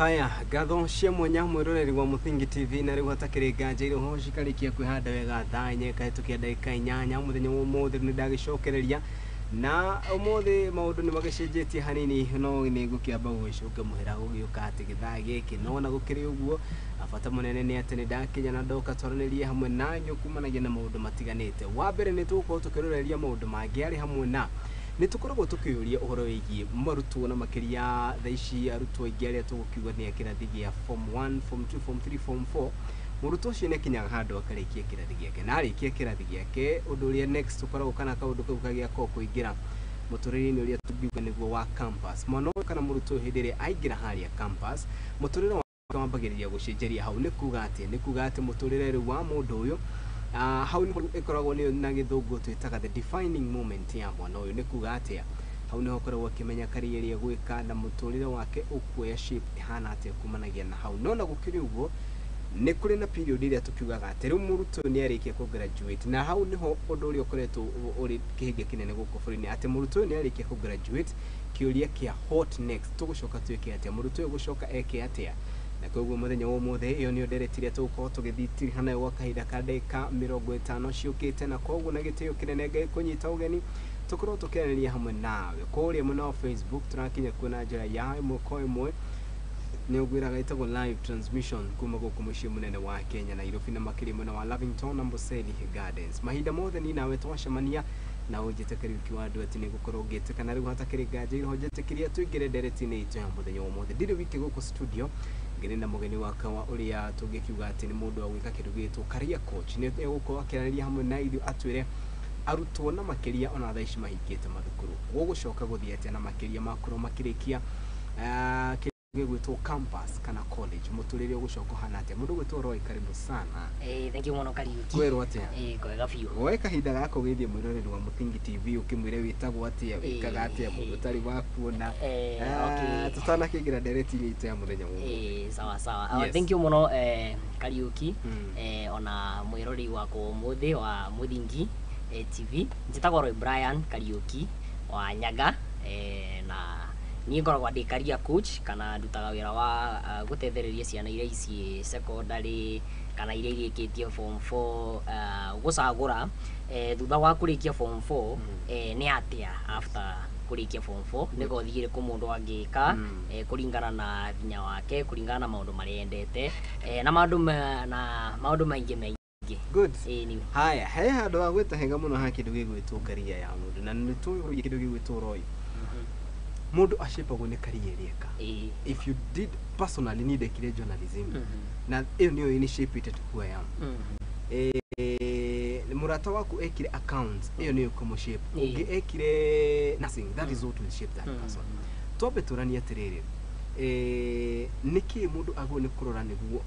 Haya, ngatho cia mwanya mwĩroreri wa Mũthingi TV. Na rĩu hatakĩrĩ nganja iroho cikarĩkia kwĩhanda wega thaa 4 ĩkahĩtũkia ndagĩka 8 mũthenya wa ũmũthĩ. Nĩ ndagĩcokereria na ũmũthĩ maũndũ nĩ magĩcenjetie hanini, no nĩ ngũkĩamba gũgĩcũnga mũhera gũgĩũka atĩ gĩthaa gĩkĩ. No ona gũkĩrĩ ũguo, bata mũnene nĩ atĩ nĩ ndakinya na ndoka twaranĩrie hamwe nanyu kumanagia na maũndũ matiganĩte. Wa mbere, nĩ tũgũkorwo tũkĩroreria maũndũ mangĩ arĩ hamwe na nĩ tũkoragwo tũkĩũria ũhoro wĩgiĩ marutwo, na makĩria thaa ici arutwo aingĩ arĩa tũgũkiuga nĩ a kĩrathi gĩa form 1, form 2, form 3, form 4. Mũrutwo ũcio nĩ akinyaga handũ akarĩkia kĩrathi gĩake, na arĩkia kĩrathi gĩake, ũndũ ũrĩa next ũkoragwo kana kaũndũ kau kagĩa ko kũingĩra mũtũrĩre-inĩ ũrĩa tũngiuga nĩguo wa campus. Mwana ũyũ kana mũrutwo ũyũ, hĩndĩ ĩrĩa aingĩra harĩa campus, mũtũrĩre wake wambagĩrĩria gũcenjeria hau. Nĩ kuga atĩ mũtũrĩre rĩu wa mũndũ ũyũ, hau nĩho ĩkoragwo nĩyo na Gĩthũngũ twĩtaga the defining moment ya mwana ũyũ. Nĩ kuga atĩa? Hau nĩho akoragwo akĩmenya career ĩrĩa egwĩka na mũtũrĩre wake ũkuoya shape ĩhana atĩa kumanagia na hau. No na gũkĩrĩ ũguo, nĩ kũrĩ na period ĩrĩa tũkiugaga atĩ rĩu mũrutwo ũyũ nĩ arĩkia kũ graduate, na hau nĩho ũndũ ũrĩa ũkoretwo ũrĩ kĩhĩnga kĩnene gũkũ bũrũri-inĩ, atĩ mũrutwo ũyũ nĩ arĩkia kũ graduate, kĩũria kĩa "What next?" Tũgũcoka twĩke atĩa? Mũrutwo ũyũ gũcoka eke atĩa? Na koguo mũthenya wa ũmũthĩ ĩyo nĩyo ndereti ĩrĩa tũgũkorwo tũgĩthiĩ nayo gwa kahinda ka ndagĩka 50 ciũkĩte. Na koguo na gĩtĩo kĩnene Ngai kũnyita ũgeni tũkorwo tũkĩaranĩria hamwe nawe kũrĩa mwena wa Facebook. Tũrakinya kuo na njĩra ya ĩmwe kwa ĩmwe, nĩ ũngwĩraga ĩtagwo live transmission kuma gũkũ mũciĩ mũnene wa Kenya, Nairobi, na makĩria mwena wa Lavington, Amboseli Gardens. Mahinda mothe ni nawe twacemania na ũnjĩte Kariũki wa andũ atĩ nĩ ngũkorwo ngĩtĩka. Na rĩu hatakĩrĩ nganja iroho njĩtĩkĩria tũingĩre ndereti-inĩ itũ ya mũthenya wa ũmũthĩ. Ndirĩ wiki gũkũ studio, ngĩrĩ na mũgeni wakwa ũrĩa tũngĩkiuga atĩ nĩ mũndũ wa gwĩka kĩndũ gĩgĩtwo career coach. Nĩ egũkorwo akĩaranĩria hamwe na ithuĩ atwĩre arutwo, na makĩria ona thaa ici mahingĩte mathukuru, gũgũcoka gũthiĩ atĩa, na makĩria makorwo makĩrĩkia kĩndũ gĩgwĩtwo campus kana college, mũtũrĩre ũgũcoka ũhana atĩa. Mũndũ ũgwĩtwo Roy, karibu sana. Thank you mũno, Kariuki. Kwĩrwo atĩa? Kwega biũ. Woe kahinda gako gĩthiĩ mwĩroreri wa Mũthingi TV ũkĩmwĩre wĩtagwo atĩa, wĩkaga atĩa, mũndũ ũtarĩ wa kuona. Tũtanakĩingĩra ndereti-inĩ itũ ya mũthenya wa ũmũthĩ. Sawa sawa. Thank you mũno, Kariuki. Ona mwĩroreri wakwa ũmũthĩ wa Mũthingi TV. Njĩtagwo Roy Brian Kariuki wa Nyaga, na niĩ ngoragwo ndĩ career coach kana ndutaga wĩra wa gũtethereria ciana iria ici secondary kana iria irĩkĩtie form 4 gũcagũra thutha wa kũrĩkia form 4 nĩ atĩa after kũrĩkia form 4, nĩ kothi ĩrĩkũ mũndũ angĩka kũringana na hinya wake, kũringana na maũndũ marĩa endete, na maũndũ maingĩ maingĩ. Good. Ĩĩ nĩ. Haya, he handũ ha gwĩta hega mũno ha kĩndũ gĩgwĩtwo career ya mũndũ, na nĩ tũĩ kĩndũ gĩgwĩtwo, Roy, mũndũ acĩpagwo nĩ career ĩrĩa eka. If you did, personally niĩ ndekire journalism, na ĩyo nĩyo initiated to who I am. Mũrata waku ekire accounts, ĩyo nĩyo ĩkũmũshape. Ũngĩ ekire nursing, that is what will shape that person. Twambe tũranie atĩrĩrĩ, nĩkĩ mũndũ agwo nĩ kũrora nĩguo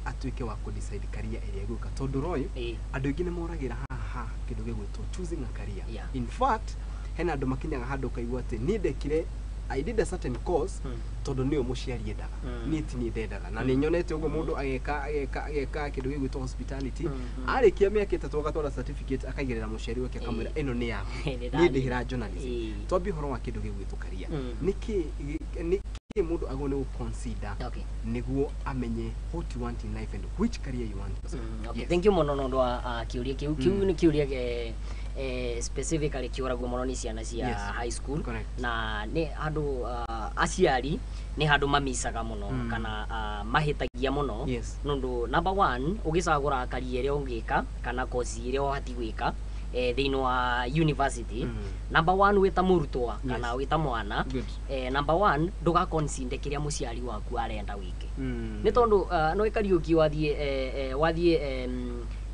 atuĩke wa kũ-decide career ĩrĩa egwĩka? Tondũ Roy, andũ aingĩ nĩ moragĩra haha kĩndũ gĩgwĩtwo choosing a career. In fact, hena andũ makinyaga handũ ũkaigua atĩ niĩ ndekire, I did a certain course tondũ nĩyo mũciari endaga, niĩ ti niĩ ndendaga. Na nĩ nyonete ũguo mũndũ ageka ageka ageka kĩndũ gĩgwĩtwo hospitality, arĩkia mĩaka 3 agatwara certificate, akaigĩrĩra mũciari wake, akamwĩra, "Ĩno nĩ yaku, Nĩ niĩ ndani. ndĩhĩra journalism." Twambie ũhoro wa kĩndũ gĩgwĩtwo career. Nĩkĩ mũndũ agwo nĩ gũ-consider nĩguo amenye what you want in life and which career you want? Okay. Yes. Thank you mũno nĩ ũndũ wa kĩũria kĩu. Kĩu nĩ kĩũria specifically kĩũragio mũno nĩ ciana cia high school. Na nĩ handũ aciari nĩ handũ mamicaga mũno kana mahĩtagia mũno, nũndũ number one, ũgĩcagũra career ĩrĩa ũngĩka kana course ĩrĩa ũhati gwĩka thĩinĩ wa university, number one, wĩta mũrutwo kana wĩta mwana, number one, ndũgaconsider kĩrĩa mũciari waku arenda wĩke, nĩ tondũ no Kariũki, wathiĩ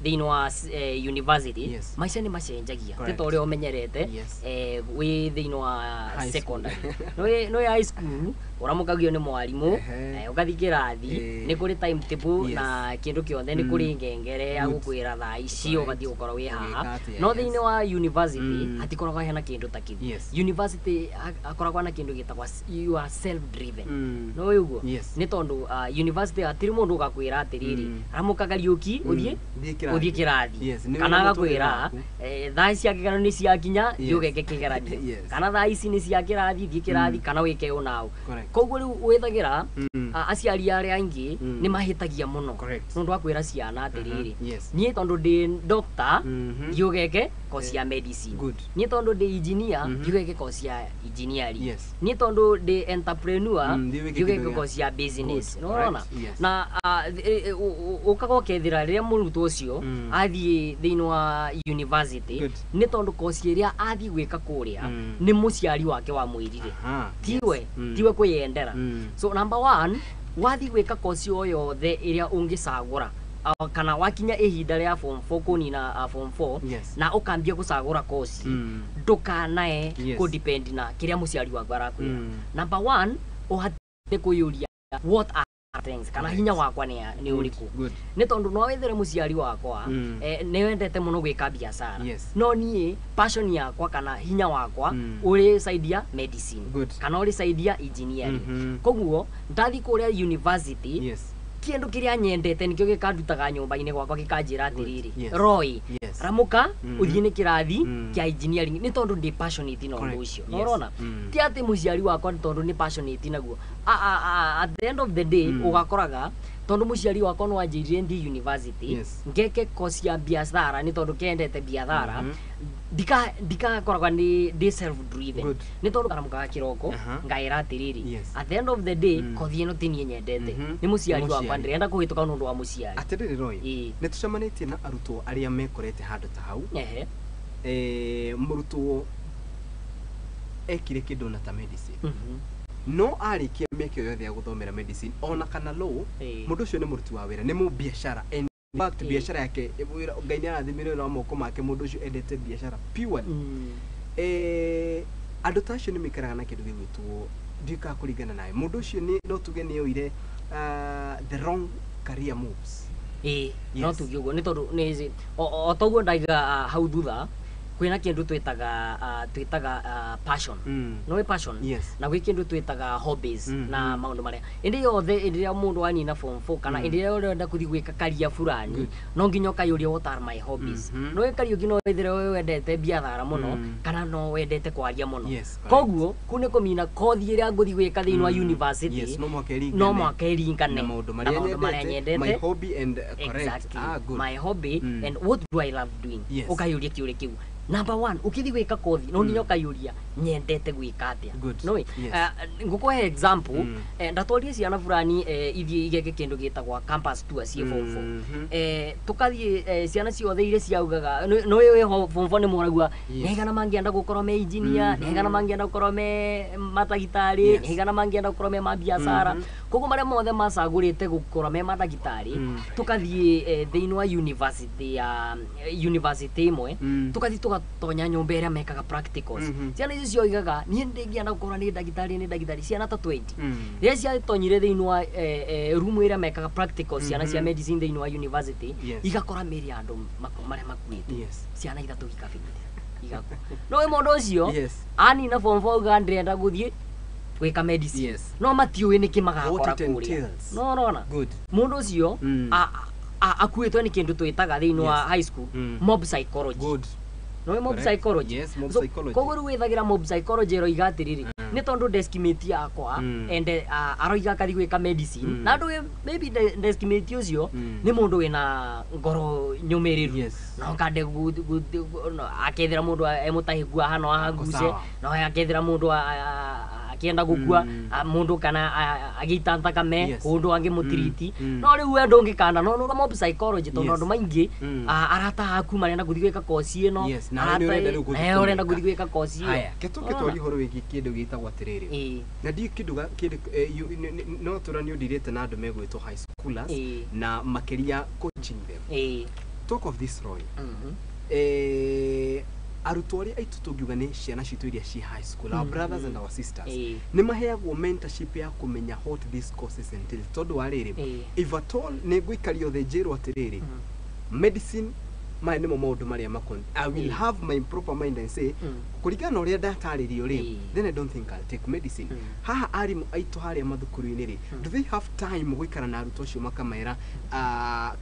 thĩinĩ wa university, maica nĩ macenjagia, ti ta ũrĩa ũmenyerete wĩ thĩinĩ wa High school. secondary. No high school ũramũkagio nĩ mwarimũ, ũgathiĩ kĩrathi, nĩ kũrĩ timetable na kĩndũ kĩothe, nĩ kũrĩ ngengere ya gũkwĩra thaa ici ũbatiĩ gũkorwo wĩ haha. Ũgĩka atĩa, No thĩinĩ wa university hatikoragwo hena kĩndũ ta kĩu. University akoragwo na kĩndũ gĩtagwo you are self driven. No ũguo nĩ tondũ university hatirĩ mũndũ ũgakwĩra atĩrĩrĩ, "Ramũka Kariũki, ũthiĩ Thiĩ kĩrathi." ũthiĩ kĩrathi." Yes, nĩ Kana wĩna mũtũrĩre agakwĩra, waku. "Thaa cia kĩgeranio nĩ ciakinya, thiĩ ũgeke kĩgeranio," kana, "Thaa ici nĩ cia kĩrathi, thiĩ kĩrathi," kana wĩke ũũ na ũũ. Koguo rĩu wĩthagĩra aciari arĩa aingĩ nĩ mahĩtagia mũno nĩ ũndũ wa kwĩra ciana atĩrĩrĩ, niĩ tondũ ndĩ doctor thiĩ ũgeke course ya medicine, niĩ tondũ ndĩ engineer thiĩ ũgeke course ya engineering, niĩ tondũ ndĩ entrepreneur thiĩ wĩke thiĩ ũgeke kĩndũ course ya business. Good. Nĩ ũrona? Correct. Yes. Na ũkaga ũkethĩra rĩrĩa mũrutwo ũcio athiĩ thĩinĩ wa university, nĩ tondũ course ĩrĩa athiĩ gwĩka kũrĩa nĩ mũciari wake wamwĩrire, tiwe tiwe kwĩyendera. So number one, wathiĩ gwĩka course o yothe ĩrĩa ũngĩcagũra, kana wakinya ihinda rĩa form 4 kũnina form 4 na ũkambia gũcagũra course, ndũkanae kũ depend na kĩrĩa mũciari waku arakwĩra. Number one, ũhate kwĩyũria what are strengths, kana hinya wakwa nĩ ũrĩkũ. Nĩ tondũ no wethere mũciari wakwa nĩ wendete mũno gwĩka biacara, no niĩ passion yakwa kana hinya wakwa ũrĩ side ya medicine kana ũrĩ side ya engineering. Koguo ndathiĩ kũrĩa university, kĩndũ kĩrĩa nyendete nĩkĩo gĩkandutaga nyũmba-inĩ gwakwa gĩkanjĩra atĩrĩrĩ, Roy, ramũka ũthiĩ nĩ kĩrathi kĩa engineering nĩ tondũ ndĩ passionate na ũndũ ũcio. Nĩ ũrona? Ti atĩ mũciari wakwa nĩ tondũ nĩ passionate naguo. At the end of the day, ũgakoraga tondũ mũciari wakwa no anjĩrire ndi university ngeke course ya biacara nĩ tondũ kendete biathara, ndikakoragwa nĩ ndĩ self driven, nĩ tondũ karamukaga kĩroko ngaĩra atĩrĩrĩ, at the end of the day, kothi ĩno ti niĩ nyendete, nĩ mũciari Nĩ wakwa, mũciari. Ndĩrenda kũhĩtũka nĩ ũndũ wa mũciari. Atĩrĩrĩ Roy, nĩ tũcemanĩtie na arutwo arĩa mekorete handũ ta hau. Mũrutwo ekire kĩndũ na ta medicine, no arĩkia mĩaka ĩyo yothe ya gũthomera medicine ona kana law, mũndũ ũcio nĩ mũruti wa wĩra, nĩ mũbiacara. In fact, biacara yake Ngai nĩ arathimire wĩra wa moko make, mũndũ ũcio endete biacara purely. Andũ ta acio nĩ maikaraga na kĩndũ gĩgwĩtwo, ndiũkaga kũringana nawe, mũndũ ũcio nĩ no tuge nĩ oire the wrong career moves. Ĩĩ, no tuge ũguo nĩ tondũ nĩ o toguo ndaiga hau thutha, kwĩna kĩndũ twĩtaga passion. No wĩ passion na gwĩ kĩndũ twĩtaga hobbies na maũndũ marĩa ĩndĩ yothe, ĩndĩ ĩrĩa mũndũ anina form 4 kana ĩndĩ ĩrĩa ũrenda kũthiĩ gwĩka career fulani, no nginya ũkayũria what are my hobbies. No wĩ Kariũki, no wĩthire we wendete biathara mũno kana no wendete kwaria mũno. Koguo kũu nĩ kũmina kothi ĩrĩa ngũthiĩ gwĩka thĩinĩ wa university Yes, no mũhaka ĩringane no mũhaka ĩringane na maũndũ na marĩa maũndũ marĩa nyendete, my nyendete. hobby and correct. Exactly. Ah, good. My hobby and what do I love doing. Ũkayũria kĩũria kĩu number one ũkĩthiĩ gwĩka kothi, no nginya ũkayũria nyendete gwĩka atĩa. No ngũkũhe example. Ndatwarire ciana fulani ithiĩ igeke kĩndũ gĩtagwa campus tour ciĩ form 4. Tũkathiĩ, ciana ciothe iria ciaugaga no wĩ form 4 nĩ moragua nĩ aigana mangĩenda gũkorwo me engineer, nĩ aigana mangĩenda gũkorwo me matagĩtarĩ, nĩ aigana mangĩenda gũkorwo me mabiacara. Koguo marĩa mothe macagũrĩte gũkorwo me mandagĩtarĩ, tũkathiĩ thĩinĩ wa university ya university ĩmwe, tũkathiĩ tũgatonya nyũmba ĩrĩa mekaga practicals. Ciana icio cioigaga niĩ ndĩngĩenda gũkorwo nĩ ndagĩtarĩ, nĩ ndagĩtarĩ, ciana ta 20. Rĩrĩa ciatonyire thĩinĩ wa room ĩrĩa mekaga practicals, ciana cia medicine thĩinĩ wa university, igakora mĩĩrĩ ya andũ marĩa makuĩte. Ciana ithatũ ikabĩte igakua. No wĩ mũndũ ũcio anina form 4 auga ndĩrenda gũthiĩ gwĩka medicine, no matiũĩ nĩkĩ magakora What it kũrĩa. entails. No ũrona mũndũ ũcio akuĩtwo nĩ kĩndũ twĩtaga thĩinĩ wa high school mob psychology. No mob psychology. Yes, mob So, psychology. koguo rĩu wĩthagĩra mob psychology ĩroiga atĩrĩrĩ, nĩ tondũ deskmate yakwa ende aroiga akathi gwĩka medicine, na andũ maybe deskmate ũcio nĩ mũndũ wĩna ngoro nyũmĩrĩru, no kande akethera mũndũ emũtahĩku ahana ahaguce, sawa. no akethera mũndũ akĩenda gũkua, mũndũ kana agĩita thakame kũndũ angĩmũtiriti. No rĩu we ndũngĩkanda no nĩ mob psychology tondũ andũ maingĩ arata aku marenda gũthiĩ gwĩka koci ĩno, Yes, nawe nĩ ũrenda rĩu gũthiĩ nawe ũrenda kũmĩka. gũthiĩ gwĩka koci ĩyo. Haya, ke tũke Ũrona? twarie ũhoro wĩgiĩ kĩndũ gĩtagwo atĩrĩrĩ, na ndiũ kĩndũ kĩndũ no tũra nĩ ũndirĩte na andũ megwĩtwo high schoolers na makĩria coaching them. Talk of this, Roy. Arutwo arĩa aitũ tũngiuga nĩ ciana citũ iria ci high school, our brothers and our sisters, nĩ maheagwo mentorship ya kũmenya what these courses entail, tondũ wa rĩrĩ, if at all nĩ ngũikario thĩ njĩrwo atĩrĩrĩ, medicine, maya nĩmo maũndũ marĩa makon I will have my proper mind and say, kũringana na ũrĩa ndatarĩrio rĩ, then I don't think I'll take medicine. Haha arimũ aitũ harĩa mathukuru-inĩ rĩ, do they have time gũikara na arutwo acio makamera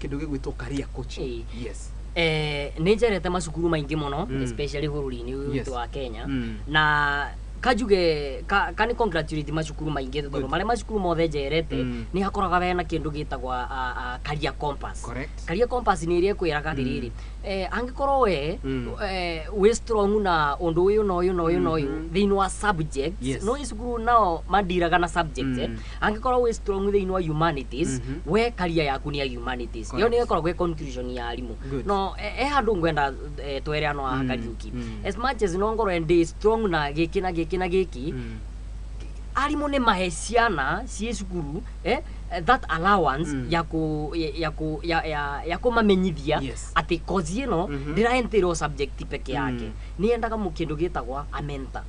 kĩndũ gĩgwĩtwo career coaching? Yes. Nĩ njerete macukuru maingĩ mũno, especially bũrũri-inĩ ũyũ witũ wa Kenya, na Kajuge ka nĩ congratulate macukuru maingĩ tondũ Good. marĩa macukuru mothe njerete nĩ hakoraga hena kĩndũ gĩtagwa career compass. Correct. Career compass nĩ ĩrĩa ĩkwĩraga atĩrĩrĩ, angĩkorwo we wĩ strong na ũndũ ũyũ na ũyũ na ũyũ na ũyũ thĩinĩ wa subjects, no cukuru nao mandiraga na subjects, angĩkorwo wĩ strong thĩinĩ wa humanities, we career yaku nĩ ya humanities. Ĩyo nĩyo ĩkoragwo ĩ conclusion ya arimũ. No e handũ ngwenda twere ano haha, Kariuki, as much as no ngorwo ndĩ strong na gĩkĩ na gĩkĩ na gĩkĩ, arimũ nĩ mahe ciana ciĩ cukuru that allowance ya ku ya ya, ya kũmamenyithia atĩ kozi ĩno ndĩraentirwo subject peke yake, nĩ yendaga mu kĩndũ gĩtagwa a mentor.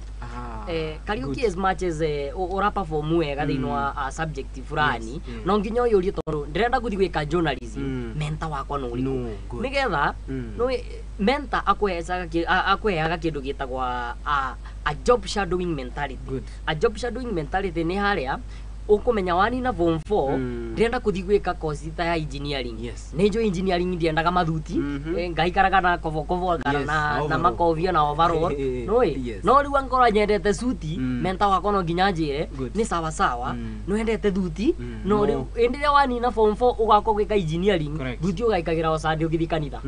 Kariuki, Good. as much as ũra perform wega thĩinĩ wa subject fulani, no nginya ũyũrie, tondũ ndĩrenda gũthiĩ gwĩka journalism, mentor wakwa nĩ ũrĩkũ? No, good. Nĩgetha no mentor akũheaga kĩndũ gĩtagwa a job shadowing mentality. A job shadowing mentality nĩ harĩa ũkũmenya wanina form 4, ndĩrenda kũthiĩ gwĩka course ta ya engineering. Nĩ njũĩ engineering ndiendaga mathuti, ngaikaraga na kobokobo kana Yes, na, na na overall. makovia na overall, nũĩ. No rĩu angĩkorwo nyendete suti, mentor wakwa no nginya njĩre, nĩ sawa sawa, nĩwendete thuti, no No. rĩu hĩndĩ ĩrĩa wanina form 4 ũgakorwo gwĩka engineering, thuti ũgaikagĩra o Sunday ũgĩthiĩ kanitha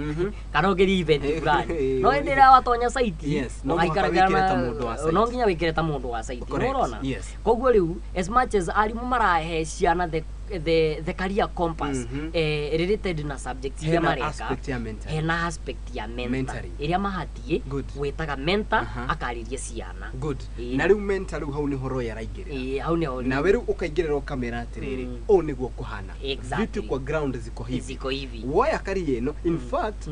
kana ũgĩthiĩ event fulani, no hĩndĩ ĩrĩa watonya site, Yes, no mũhaka ũgaikaraga wĩkĩre ta mũndũ wa site. no nginya wĩkĩre ta mũndũ wa site. Nĩũrona? Yes. Koguo rĩu as much as arimũ marahe ciana the career compass related na subjects iria Hena mareka, aspect ya mentoring. Hena aspect ya mentor Mentoring. ĩrĩa mahatiĩ gwĩtaga mentor akarĩrie ciana. Good. Na rĩu mentor rĩu hau nĩho Roy araingĩrĩra. Ĩĩ, hau nĩho rĩu. Nawe rĩu ũkaingĩrĩra ũkamera atĩrĩrĩ, ũũ nĩguo kũhana. Vitu kwa ground ziko hivi. Ziko hivi. Woya career ĩno, in fact,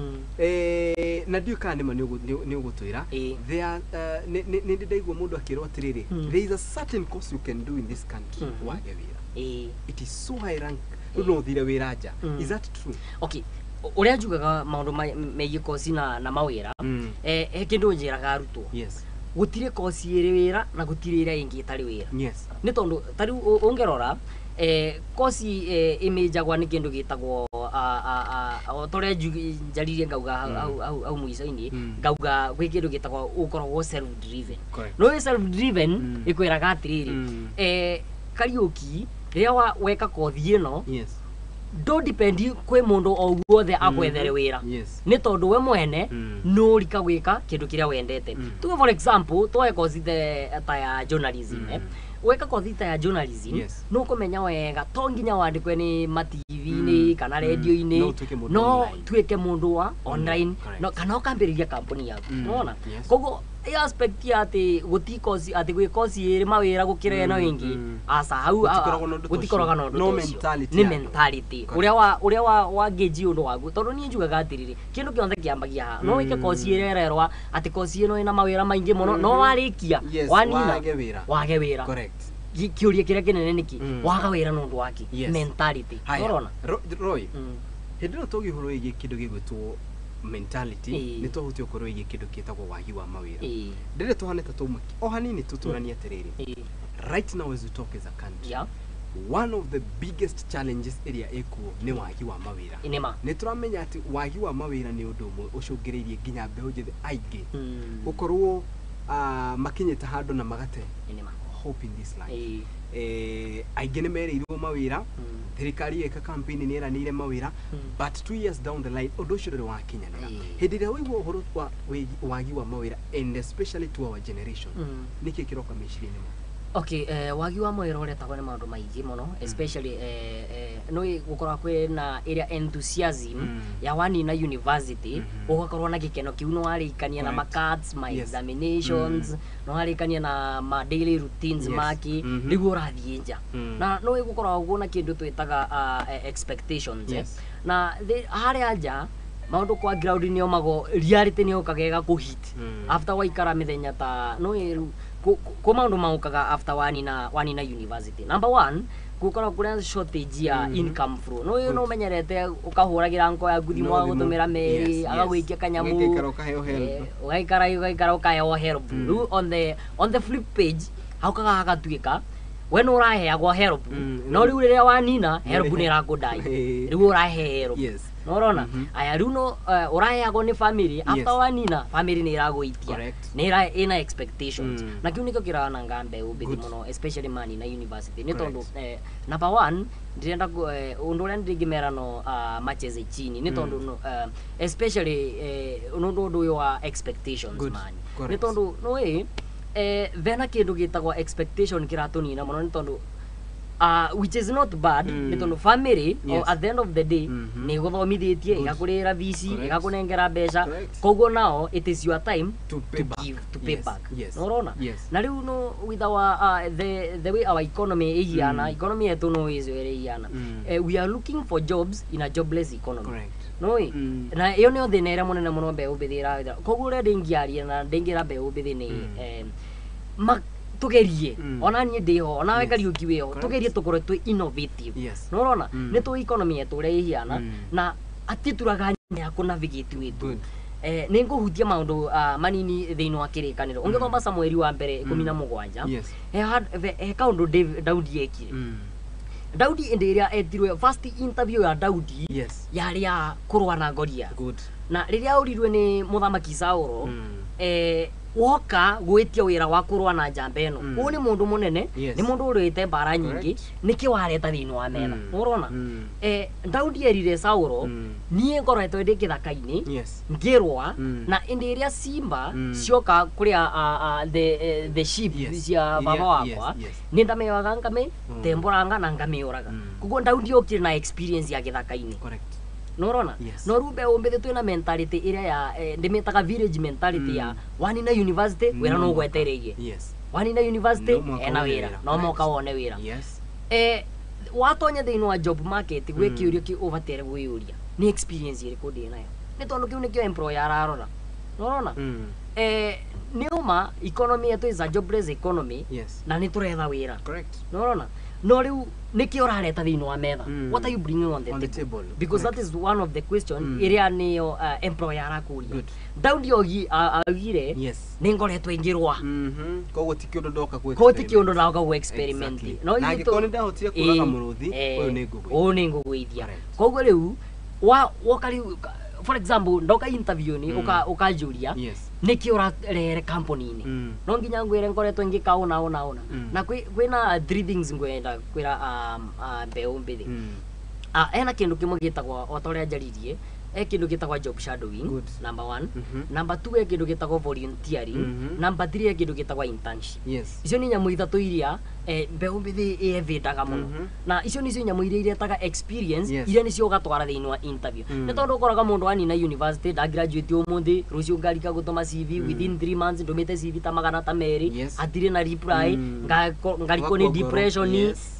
na ndiũĩ kana nĩma nĩ ũgũtwĩra, there are, nĩ ndĩ ndaigua mũndũ akĩrwo atĩrĩrĩ, there is a certain course you can do in this country, wage wĩra. It is so high rank, rĩu no ũthire wĩra nja. Is that true? Okay, ũrĩa njugaga maũndũ megiĩ koci na mawĩra, he kĩndũ njĩraga arutwo: gũtirĩ koci ĩrĩ wĩra na gũtirĩ ĩrĩa ĩngĩ ĩtarĩ wĩra. Nĩ tondũ ta rĩu ũngĩrora koci ĩmĩnjagwa nĩ kĩndũ gĩtagwo o ta ũrĩa njaririe ngauga hau mũico-inĩ, ngauga gwĩ kĩndũ gĩtagwo ũkoragwo self driven. No wĩ self driven, ĩkwĩraga atĩrĩrĩ, Kariũki, rĩrĩa weka kothi ĩno, ndũ depend kwĩ mũndũ o guothe akwethere wĩra, nĩ tondũ we mwene nũrika gwĩka kĩndũ kĩrĩa wendete. Tuge for example twoe kothi ta ya journalism, weka kothi ta ya journalism, nũkũmenya wega to nginya wandĩkwe nĩ ma TV-inĩ kana radio-inĩ. No ũtuĩke mũndũ no online. Tuĩke mũndũ wa online, no, kana ũkambĩrĩria kambuni yaku. Nĩwona? Koguo ĩyo aspect ya atĩ gũti koci, atĩ gwĩ koci ĩrĩ mawĩra gũkĩra ĩno ĩngĩ, aca, hau Gũtikoragwo na ũndũ ta ũcio. Gũtikoragwo na ũndũ No ta ũcio. mentality Nĩ ya andũ. mentality, Correct. ũrĩa wa wangĩnji ũndũ waku, tondũ niĩ njugaga atĩrĩrĩ, kĩndũ kĩothe kĩambagia haha. No wĩke koci ĩrĩa ĩrerwa atĩ koci ĩno ĩna mawĩra maingĩ mũno, no warĩkia, wanina, wage wĩra. Wage wĩra. Kĩũria kĩrĩa kĩnene nĩkĩ waga wĩra nĩ ũndũ waki? Mentality. Haya. Ũrona? Roy, hĩndĩ ĩno tũgĩhũrwo ĩgiĩ kĩndũ gĩgwĩtwo mentality, nĩ twahutia ũkorwo ĩgiĩ kĩndũ gĩtagwo wagi wa mawĩra. Ndĩrĩ tũhane ta twauma o hanini, tũtũranie atĩrĩrĩ, right now as we talk as a country, one of the biggest challenges ĩrĩa ĩkuo nĩ wagi wa mawĩra. Nĩma. Nĩ tũramenya atĩ wagi wa mawĩra nĩ ũndũ ũmwe ũcũngĩrĩirie nginya mbeũ njĩthĩ aingĩ gũkorwo makinyĩte handũ na magate Nĩma. hope in this life. Aingĩ nĩ merĩirwo mawĩra, thirikari ĩka campaign nĩ ĩranĩire mawĩra, but 2 years down the line ũndũ ũcio ndũrĩ wakinyanĩra. Hĩndĩ ĩrĩa waigua ũhoro wa wagi wa mawĩra, and especially to our generation, nĩkĩ kĩroka meciria-inĩ maku? Okay, wagi wa mawĩra ũretagwo nĩ maũndũ maingĩ mũno, especially nĩ gũkorwo kwĩna ĩrĩa enthusiasm ya wanina university, ũgakorwo na gĩkeno kĩu, nĩ warĩkania na ma-cards, ma examinations, nĩ warĩkania na ma daily routines maki, rĩu ũrathiĩ nja, na nĩ gũkoragwo na kĩndũ twĩtaga expectations, eh. Na harĩa nja maũndũ kwa ground nĩ omagwo, reality nĩ yũkaga ĩgakũhit after waikara mĩthenya ta no rĩu kũ maũndũ maũkaga after wanina university. Number one, gũkorwo kũrĩa shortage ya income flow, no no ũmenyerete ũkahũragĩra nko yaku thimũ, No thimũ. agũtũmĩra meri, agagũikia kanyamũ. Ũgaikara ũkaheo help. Ũgaikara ũgaikara ũkaheo help. Rĩu on the flip page haukaga hagatuĩka We nĩ ũraheagwo help, no rĩu rĩrĩa wanina help nĩ ĩrakũndai, rĩu ũrahe help. Nĩũrona? Aya, rĩu no ũraheagwo nĩ family, after wanina family nĩ ĩragũitia, nĩ ĩra ĩna expectations. Na kĩu nĩkĩo kĩrananga mbeũ mbĩthĩ mũno, especially manina university, nĩ tondũ number one ndĩrenda ũndũ ũrĩa ndĩngĩmera no macheze chini, nĩ tondũ no, especially ũndũ ũyũ wa expectations. Mani nĩ tondũ nĩũĩ bena kĩndũ gĩtagwo expectation kĩratũnina mũno, nĩ tondũ which is not bad, nĩ tondũ family at the end of the day nĩ ĩgũthomithĩtie, ĩgakũrĩhĩra fees, ĩgakũnengera mbeca. Koguo nao it is your time to pay to back. give, to pay back. Nĩũrona? Yes. Na rĩu no with our the way our economy ĩhiana, economy yetu no ĩcio ĩrĩa ĩhiana, we are looking for jobs in a jobless economy. Nĩũĩ? Na ĩyo nĩyo thĩna ĩrĩa mũnene mũno mbeũ mbĩthĩ ĩraethera. Koguo ũrĩa ndĩngĩaria na ndĩngĩra mbeũ mbĩthĩ nĩ tugerie, ona niĩ ndĩho, onawe Kariũki wĩho, tugerie tũkorwo twĩ innovative. Nĩũrona? Nĩ tũĩ economy yetu ũrĩa ĩhiana, na atituraga ya kũ navigate wĩtu. Nĩ ngũhutia maũndũ manini thĩinĩ wa kĩrĩkanĩro. Ũngĩthoma Samueli wa mbere 17, he kaũndũ Daudi ekire. Daudi hĩndĩ ĩrĩa etirwe first interview ya Daudi yarĩ ya kũrũa na Goliath. Na rĩrĩa aũrirwe nĩ mũthamaki Saũlũ, woka gwĩtia wĩra wa kũrũa na njamba ĩno, ũyũ nĩ mũndũ mũnene, nĩ mũndũ ũrũĩte mbara nyingĩ, nĩkĩ wareta thĩinĩ wa metha? Nĩũrona? Daudi erire Saũlũ, niĩ ngoretwo ndĩ gĩthaka-inĩ ngĩrũa, na hĩndĩ ĩrĩa simba cioka kũrĩa the sheep cia baba wakwa, nĩ ndamĩoyaga ngame tembũranga na ngamĩũraga. Koguo Daudi okire na experience ya gĩthaka-inĩ. Nĩũrona? Yes. No rĩu mbeũ mbĩthĩ twĩna mentality ĩrĩa ya ndĩmĩtaga village mentality ya wanina university wĩra no No ũgwetereirie. Wanina university No mũhaka ena wone wĩra, wĩra. no mũhaka wone wĩra. Watonya thĩinĩ wa job market, gwĩ kĩũria kĩ ũbataire gwĩyũria, nĩ experience ĩrĩkũ ndĩ nayo? Nĩ tondũ kĩu nĩkĩo employer ararora. Nĩũrona? Nĩ ũma economy yetu is a jobless economy, na nĩ tũretha wĩra. Nĩũrona? No rĩu nĩkĩ ũrareta thĩinĩ wa metha? What are you bringing on the On the table? table. Because that is one of the question ĩrĩa nĩyo employer arakũria. Daudi augire, nĩ ngoretwo ngĩrũa. Koguo ti kĩũndũ ndoka gwĩ Koguo ti kĩũndũ ndoka gũ experiment. No na angĩkorwo nĩ ndahotire kũraga mũrũthi ũyũ, nĩ ngũgũithia. Ũyũ nĩ ngũgũithia. Koguo rĩu woka rĩu, for example, ndoka interview nĩ ũkanjũria nĩkĩ ũrarehere company-inĩ, no nginya ngwĩre ngoretwo ngĩka ũna ũna ũna. Na kwĩna three things ngwenda kwĩra mbeũ mbĩthĩ. Hena kĩndũ kĩmwe gĩtagwo, o ta ũrĩa njaririe, he kĩndũ gĩtagwo job shadowing, number one. Number two, he kĩndũ gĩtagwo volunteering. Number three, he kĩndũ gĩtagwo internship. Icio nĩ nyamũ ithatũ iria mbeũ mbĩthĩ ĩevĩndaga mũno, na icio nĩcio nyamũ iria iretaga experience, iria nĩcio ũgatwara thĩinĩ wa interview. Nĩ tondũ ũkoraga mũndũ anina university, ndagraduate ũmũthĩ, rũciũ ngarika gũtũma CV, within 3 months ndũmĩte CV ta magana ta merĩ, hatirĩ na reply, ngarikwo nĩ Ũgakua ngoro. depression,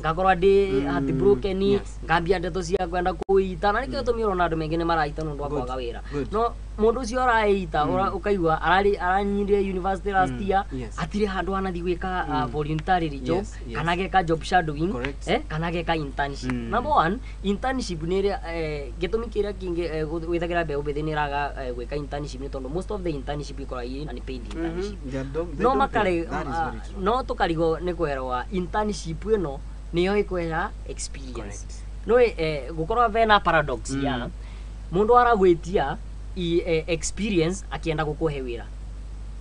ngakorwo ndĩ heartbroken, ngambia ndeto cia kwenda kwĩita, na nĩkĩo gĩtũmi ũrona andũ maingĩ nĩ maraita nĩ ũndũ wa kwaga wĩra. No mũndũ ũcio araita, ũkaigua aranyinire university last year, hatirĩ handũ anathiĩ gwĩka voluntary job, kana geka job shadowing, kana geka internship. Number one, internship nĩ ĩrĩa gĩtũmi kĩrĩa kĩngĩ wĩthagĩra mbeũ mbĩthĩ nĩ ĩraga gwĩka internship, nĩ tondũ most of the internship ikoragwo irĩ unpaid internship. They don't, they No don't makare pay. That is very true. no tũkarigwo nĩ kwerwa internship ĩno nĩyo ĩkwera experience. No gũkorwo bena paradox ya mũndũ aragwĩtia experience akĩenda gũkũhe wĩra,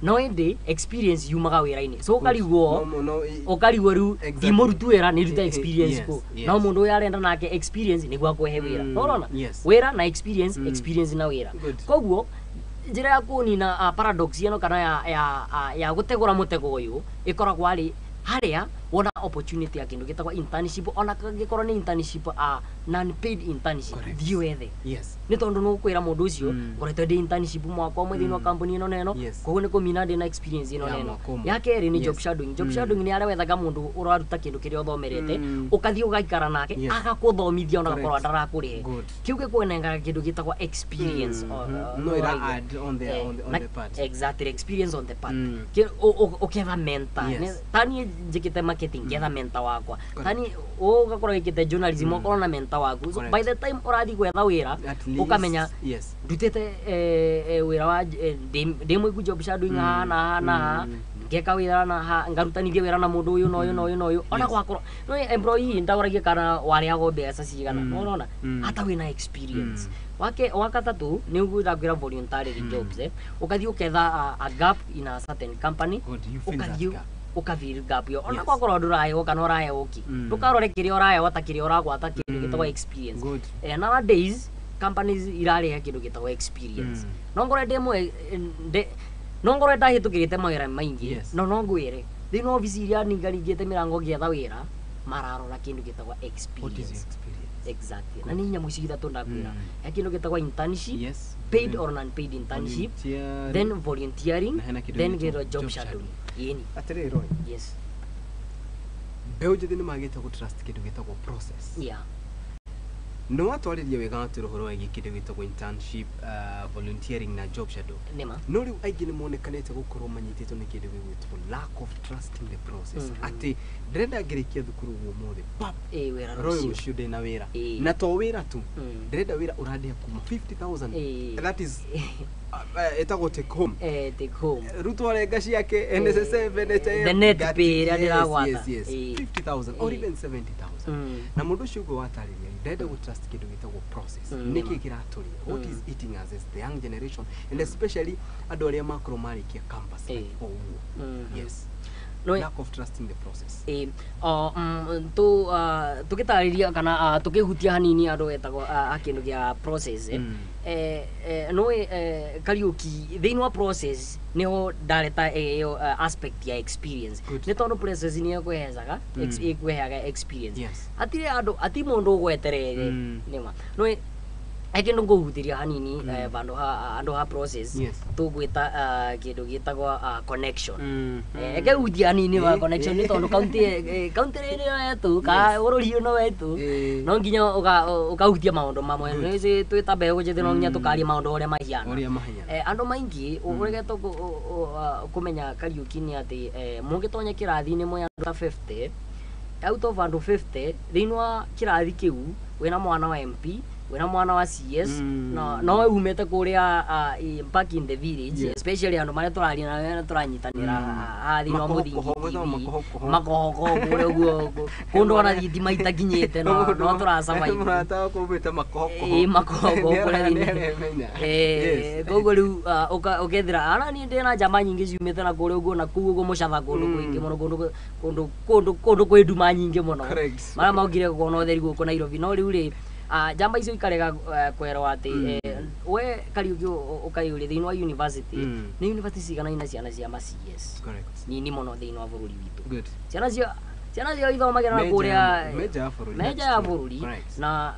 no ĩndĩ experience yumaga wĩra-inĩ, so ũkarigwo, No, no, ũkarigwo rĩu ndimũrutu wĩra, nĩ ndute experience kũ? No mũndũ ũyũ arenda nake experience nĩguo akũhe wĩra. Nĩũrona? Wĩra na experience, experience na wĩra. Koguo njĩra ya kũnina paradox ĩno, kana ya gũtegũra mũtego ũyũ, ĩkoragwo arĩ harĩa wona opportunity ya kĩndũ gĩtagwo internship, ona kangĩkorwo nĩ internship, non paid internship, thiĩ wethe, nĩ tondũ nĩ ũkwĩra mũndũ ũcio, ngoretwo ndĩ internship mwaka ũmwe thĩinĩ wa kambuni ĩno na ĩno, koguo nĩ kũmina ndĩ na experience ĩno Ya na ĩno. mwaka ũmwe. Ya kerĩ nĩ job shadowing. Job shadowing nĩ harĩa wethaga mũndũ ũraruta kĩndũ kĩrĩa ũthomerete, ũkathiĩ ũgaikara nake, agakũthomithia ona gakorwo ndarakũrĩhe. Kĩu gĩkũnengera kĩndũ gĩtagwo experience. No, ira Ũraigua? Add on the on the part. Exactly, experience on the part. Ũketha mentor. Ta niĩ njĩkĩte marketing, ngetha mentor wakwa. Tani ũgakorwo wĩkĩte journalism, ũkorwo na mentor waku. So by the time ũrathiĩ gwetha wĩra, At least, ũkamenya ndutĩte wĩra wa ndĩ mwĩku job shadowing haha na haha na haha. Ngeka wĩra na ngarutanithia wĩra na mũndũ ũyũ na ũyũ na ũyũ na ũyũ, ona gwakorwo no employee ndaũragia kana warĩhagwo mbeca cigana. Nĩũrona hata wĩna experience. Wake wa gatatũ nĩ ũguo ndakwĩra, voluntary jobs, ũkathiĩ ũketha a gap in a certain company. Good, you fill that Ũkathiĩ gap. ũkafill gap ĩyo, ona gwakorwo ndũraheo kana ũraheo kĩ, ndũkarore kĩrĩa ũraheo ta kĩrĩa ũragwata, kĩndũ gĩtagwo experience. Nowadays companies irarĩha kĩndũ gĩtagwo experience. No ngorwo ndĩ mwe no ngorwo ndahĩtũkĩrĩte mawĩra maingĩ, no no ngwĩre thĩinĩ wa obici iria ningaringĩte mĩrango ngĩetha wĩra, mararora kĩndũ gĩtagwo What is your experience. experience? Exactly, na nĩ nyamũ ici ithatũ ndakwĩra. He kĩndũ gĩtagwo internship, paid or non-paid internship, Volunteering. then volunteering, Na hena kĩndũ then gĩtagwo gĩtagwo job job shadowing, yĩni. Atĩrĩrĩ Roy, Yes. Mbeũ njĩthĩ nĩ magĩte gũ trust kĩndũ gĩtagwo process. Nĩ watwarĩria wega atĩ ũhoro wĩgiĩ kĩndũ gĩtagwo internship, volunteering na job shadow. Nĩma. No rĩu aingĩ nĩ monekanĩte gũkorwo manyitĩtwo nĩ kĩndũ gĩgwĩtwo lack of trusting the process, atĩ ndĩrenda ngĩrĩkia thukuru ũguo ũmũthĩ, pap, Ĩ, wĩra Roy, rũciũ. rũciũ ndĩna wĩra. Na to wĩra tu, ndĩrenda wĩra ũrandĩha kuma 50,000. That is ĩtagwo take home. Take home. Ruto arenga ciake NSSF, NHIF, The net pay ĩrĩa ndĩragwata. Yes, 50,000 or even 70,000. Na mũndũ ũcio ũguo watarĩria, ndĩrenda gũ trust kĩndũ gĩtagwo process. Nĩkĩ kĩratũria? What is eating us as the young generation, and especially andũ arĩa makorwo marĩkia campus like o ũguo? Yes. No. Lack of trust in the process. Ĩ, o tu tũgĩtarĩria kana tũkĩhutia hanini andũ etagwo a kĩndũ gĩa process, no Kariũki, thĩinĩ wa process nĩho ndareta ĩyo aspect ya experience. Nĩ tondũ process nĩ ĩkũheaga ĩkũheaga experience. Hatirĩ andũ, ati mũndũ ũgwetereire. Nĩma no he kĩndũ ngũhutĩria hanini, vandũ ha andũ ha process, tũgwĩta kĩndũ gĩtagwo connection. Eke hanini wa connection, nĩ tondũ kaunti kaunti ĩno yetu ka bũrũri ũno wetu, no nginya ũkahutia maũndũ mamwe. Nĩũĩ twĩ ta mbeũ njĩthĩ, no nginya tũkaria maũndũ ũrĩa mahiana. Ũrĩa mahiana. Andũ maingĩ ũregete kũmenya, Kariũki, nĩ atĩ mũngĩtonya kĩrathi-inĩ mwĩ andũ ta 50, out of andũ 50 thĩinĩ wa kĩrathi kĩu, wĩna mwana wa MP, wĩna mwana wa CS, no no umĩte kũrĩa back in the village. Especially andũ marĩa tũraria na tũranyitanĩra haha thĩinĩ wa Mũthingi Makohokoho, TV. gwĩtagwo makohokoho. Makohokoho kũrĩa ũguo kũndũ ona thitima itakinyĩte, no tũrasurvive. Mũrata wakwa umĩte makohokoho. Ĩ, makohokoho kũrĩa thĩinĩ. Nĩaremenya. Koguo rĩu ũkethira ana niĩ ndĩna njama nyingĩ ciumĩte na kũrĩa ũguo, na kũu ũguo mũcatha, kũndũ kũingĩ mũno, kũndũ kwĩ nduma nyingĩ mũno, marĩa mokire kuona ũtheri gũkũ Nairobi. No rĩu rĩ, njamba icio ikarega kwerwo atĩ we Kariũki ũkayũria thĩinĩ wa university, nĩ university cigana ina ciana cia ma CS? Nini mũno thĩinĩ wa bũrũri witũ. Ciana cio ithomagĩra na Major kũrĩa major ya bũrũri, meja that's ya true. bũrũri. Na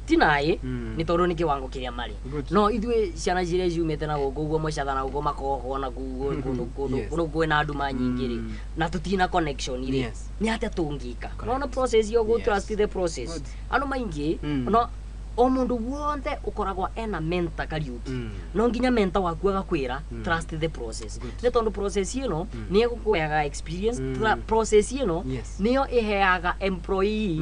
tinaĩ nĩ tondũ nĩ kĩwango kĩrĩa marĩ. No ithuĩ ciana ciria ciumĩte na gũkũ ũguo mũcatha, na gũkũ makoho, na kũu kũndũ kũndũ kũndũ kwĩna nduma nyingĩ rĩ, na tũtina connection rĩ, nĩ atĩa tũngĩka? Nona process yo go trust the process. Andũ maingĩ, no o mũndũ wothe ũkoragwo ena mentor, Kariũki, no nginya mentor waku agakwĩra, "Trust the process." Nĩ tondũ process ĩno nĩ ĩgũkũheaga experience. Process ĩno nĩyo ĩheaga employee,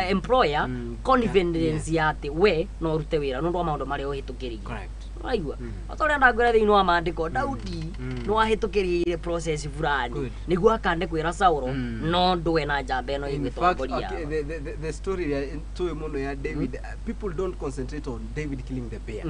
employer confidence ya atĩ we no ũrute wĩra nĩ ũndũ wa maũndũ marĩa ũhĩtũkĩrĩire. Ũraigua? O ta ũrĩa ndakwĩra thĩinĩ wa maandĩko, Daudi nĩ wahĩtũkĩrĩire process fulani nĩguo akande kwĩra Saulo, no ndũe na njamba ĩno In fact, ĩgwĩtongoria. okay, the story ya tuĩ mũno ya David, people don't concentrate on David killing the bear.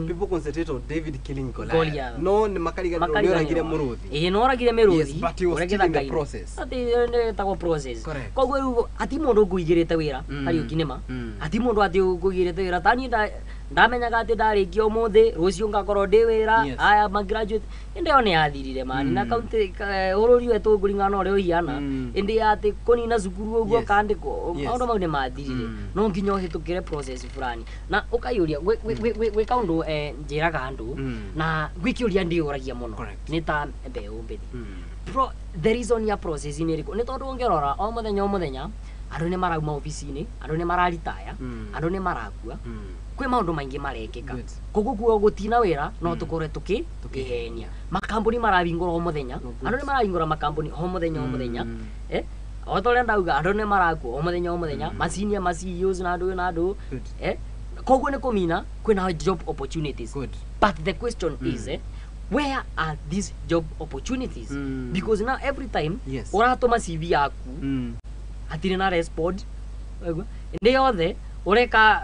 People concentrate on David killing Goliath. Goliath. No nĩ makariganĩrwo nĩ oragire mũrũthi. Ĩĩ, nĩ oragire mĩrũthi. Yes, but he was ũrĩa still in the gĩthaka-inĩ. process. Atĩ nĩ ĩtagwo process. Koguo rĩu hati mũndũ ũkũigĩrĩte wĩra, Kariũki, nĩma hati mũndũ atĩ ũkũigĩrĩte wĩra. Ta niĩ ndamenyaga atĩ ndarĩkia ũmũthĩ, rũciũ ngakorwo ndĩ wĩra. Aya ma graduate ĩndĩ ĩyo nĩ yathirire mani na kaunti bũrũri wetũ kũringana na ũrĩa ũhiana. Ĩndĩ ya atĩ kũnina cukuru ũguo kandĩkwo, maũndũ mau nĩ mathirire. No nginya ũhĩtũkĩre process fulani na ũkayũria gwĩ kaũndũ njĩraga andũ, na gwĩ kĩũria ndĩyũragia mũno nĩ ta mbeũ mbĩthĩ. The reason ya process nĩ ĩrĩkũ? Nĩ tondũ ũngĩrora o mũthenya o mũthenya andũ nĩ marauma obici-inĩ, andũ nĩ mararitaya, andũ nĩ marakua, kwĩ maũndũ maingĩ marekĩka. Koguo kuo gũtina wĩra no tũkorwe tũkĩ Tũkĩhenia. tũkĩhenia. Makambuni marahingũra o mũthenya. Andũ nĩ marahingũra makambuni o mũthenya o mũthenya. O ta ũrĩa ndauga, andũ nĩ marakua o mũthenya o mũthenya, macinia ma CEOs na andũ na andũ. Koguo nĩ kũmina kwĩna job opportunities. But the question is, Where are these job opportunities? Because now every time ũratũma CV yaku, hatirĩ na respond. Waigua? Ndĩ yothe ũreka,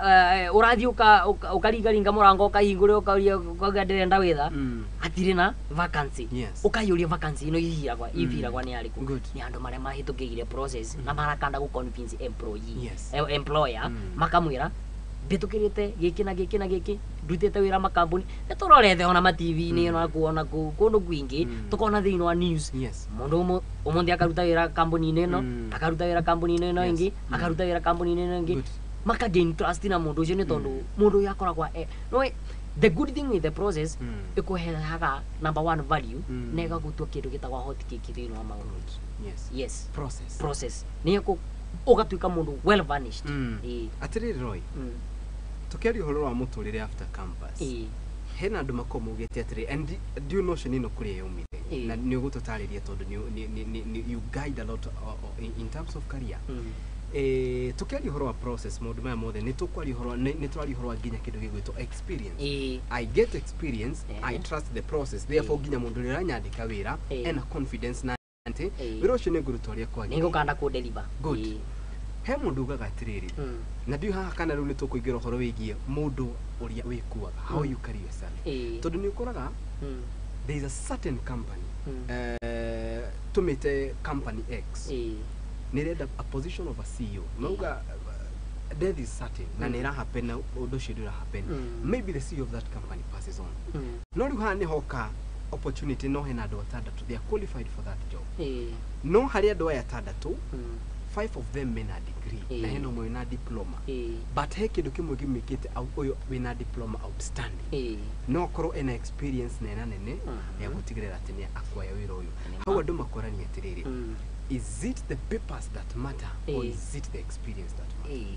ũrathiĩ ũkaringaringa mũrango, ũkahingũra, ũkauria, ũkauga ndĩrenda wĩra, hatirĩ na vacancy. Ũkaiyũria vacancy ĩno ihiragwa, ibiragwa nĩ arĩkũ? Nĩ andũ marĩa mahĩtũkĩire process na marakanda gũ convince employee, employer, makamwĩra mbĩtũkĩrĩte gĩkĩ na gĩkĩ na gĩkĩ, ndutĩte wĩra makambuni. Nĩ tũrorete ona ma TV-inĩ, ona kũ ona kũ kũndũ kwingĩ, tũkona thĩinĩ wa news, mũndũ ũmũthĩ akaruta wĩra kambuni-inĩ ĩno, akaruta wĩra kambuni-inĩ ĩno ĩngĩ, akaruta wĩra kambuni-inĩ ĩno ĩngĩ, maka gain trust na mũndũ ũcio, nĩ tondũ mũndũ ũyũ akoragwo no the good thing with the process, ĩkũheaga number one value, na ĩgagũtua kĩndũ gĩtagwo hot cake thĩinĩ wa maũndũ. Good. Yes. Yes. Process. Process nĩ ĩkũ ũgatuĩka mũndũ well vanished. Ĩĩ. Atĩrĩrĩ Roy, tũkĩaria ũhoro wa mũtũrĩre after campus, hena andũ makoragwo maugĩte atĩrĩ, and ndiũ notion ĩno kũrĩa yaumire, na nĩ ũgũtũtarĩria tondũ you guide a lot in terms of career. Tũkĩaria ũhoro wa process, maũndũ maya mothe nĩ tũkwaria ũhoro, nĩ tũraria ũhoro wa nginya kĩndũ gĩgwĩtwo experience. I get experience, I trust the process, therefore nginya mũndũ ũrĩa ũranyandĩka wĩra ena confidence na atĩ wĩra ũcio nĩ ngũruta ũrĩa nĩ kwagĩrĩire. Ngũkanda kũ deliver. Good. He mũndũ ugaga atĩrĩrĩ, na ndiũ haha kana rĩu nĩ tũkũingĩra ũhoro wĩgiĩ mũndũ ũrĩa wĩkuaga, how you carry yourself, tondũ nĩ ũkoraga there is a certain company, tũmĩte company X, nĩ ĩrenda a position of a CEO. Mauga death is certain na nĩ ĩrahappen, na ũndũ ũcio ndũra happen. Maybe the CEO of that company passes on. No rĩu haha nĩ hoka opportunity, no hena andũ atandatũ they are qualified for that job. No harĩ andũ aya atandatũ, five of them mena degree na hena ũmwe wĩna diploma, but he kĩndũ kĩmwe gĩmĩkĩte ũyũ wĩna diploma outstanding. No akorwo ena experience nena nene ya gũtigĩrĩra atĩ nĩ akwaya wĩra ũyũ. Nĩ Hau ma. Andũ makorania atĩrĩrĩ, is it the papers that matter or is it the experience that matter? Ĩĩ.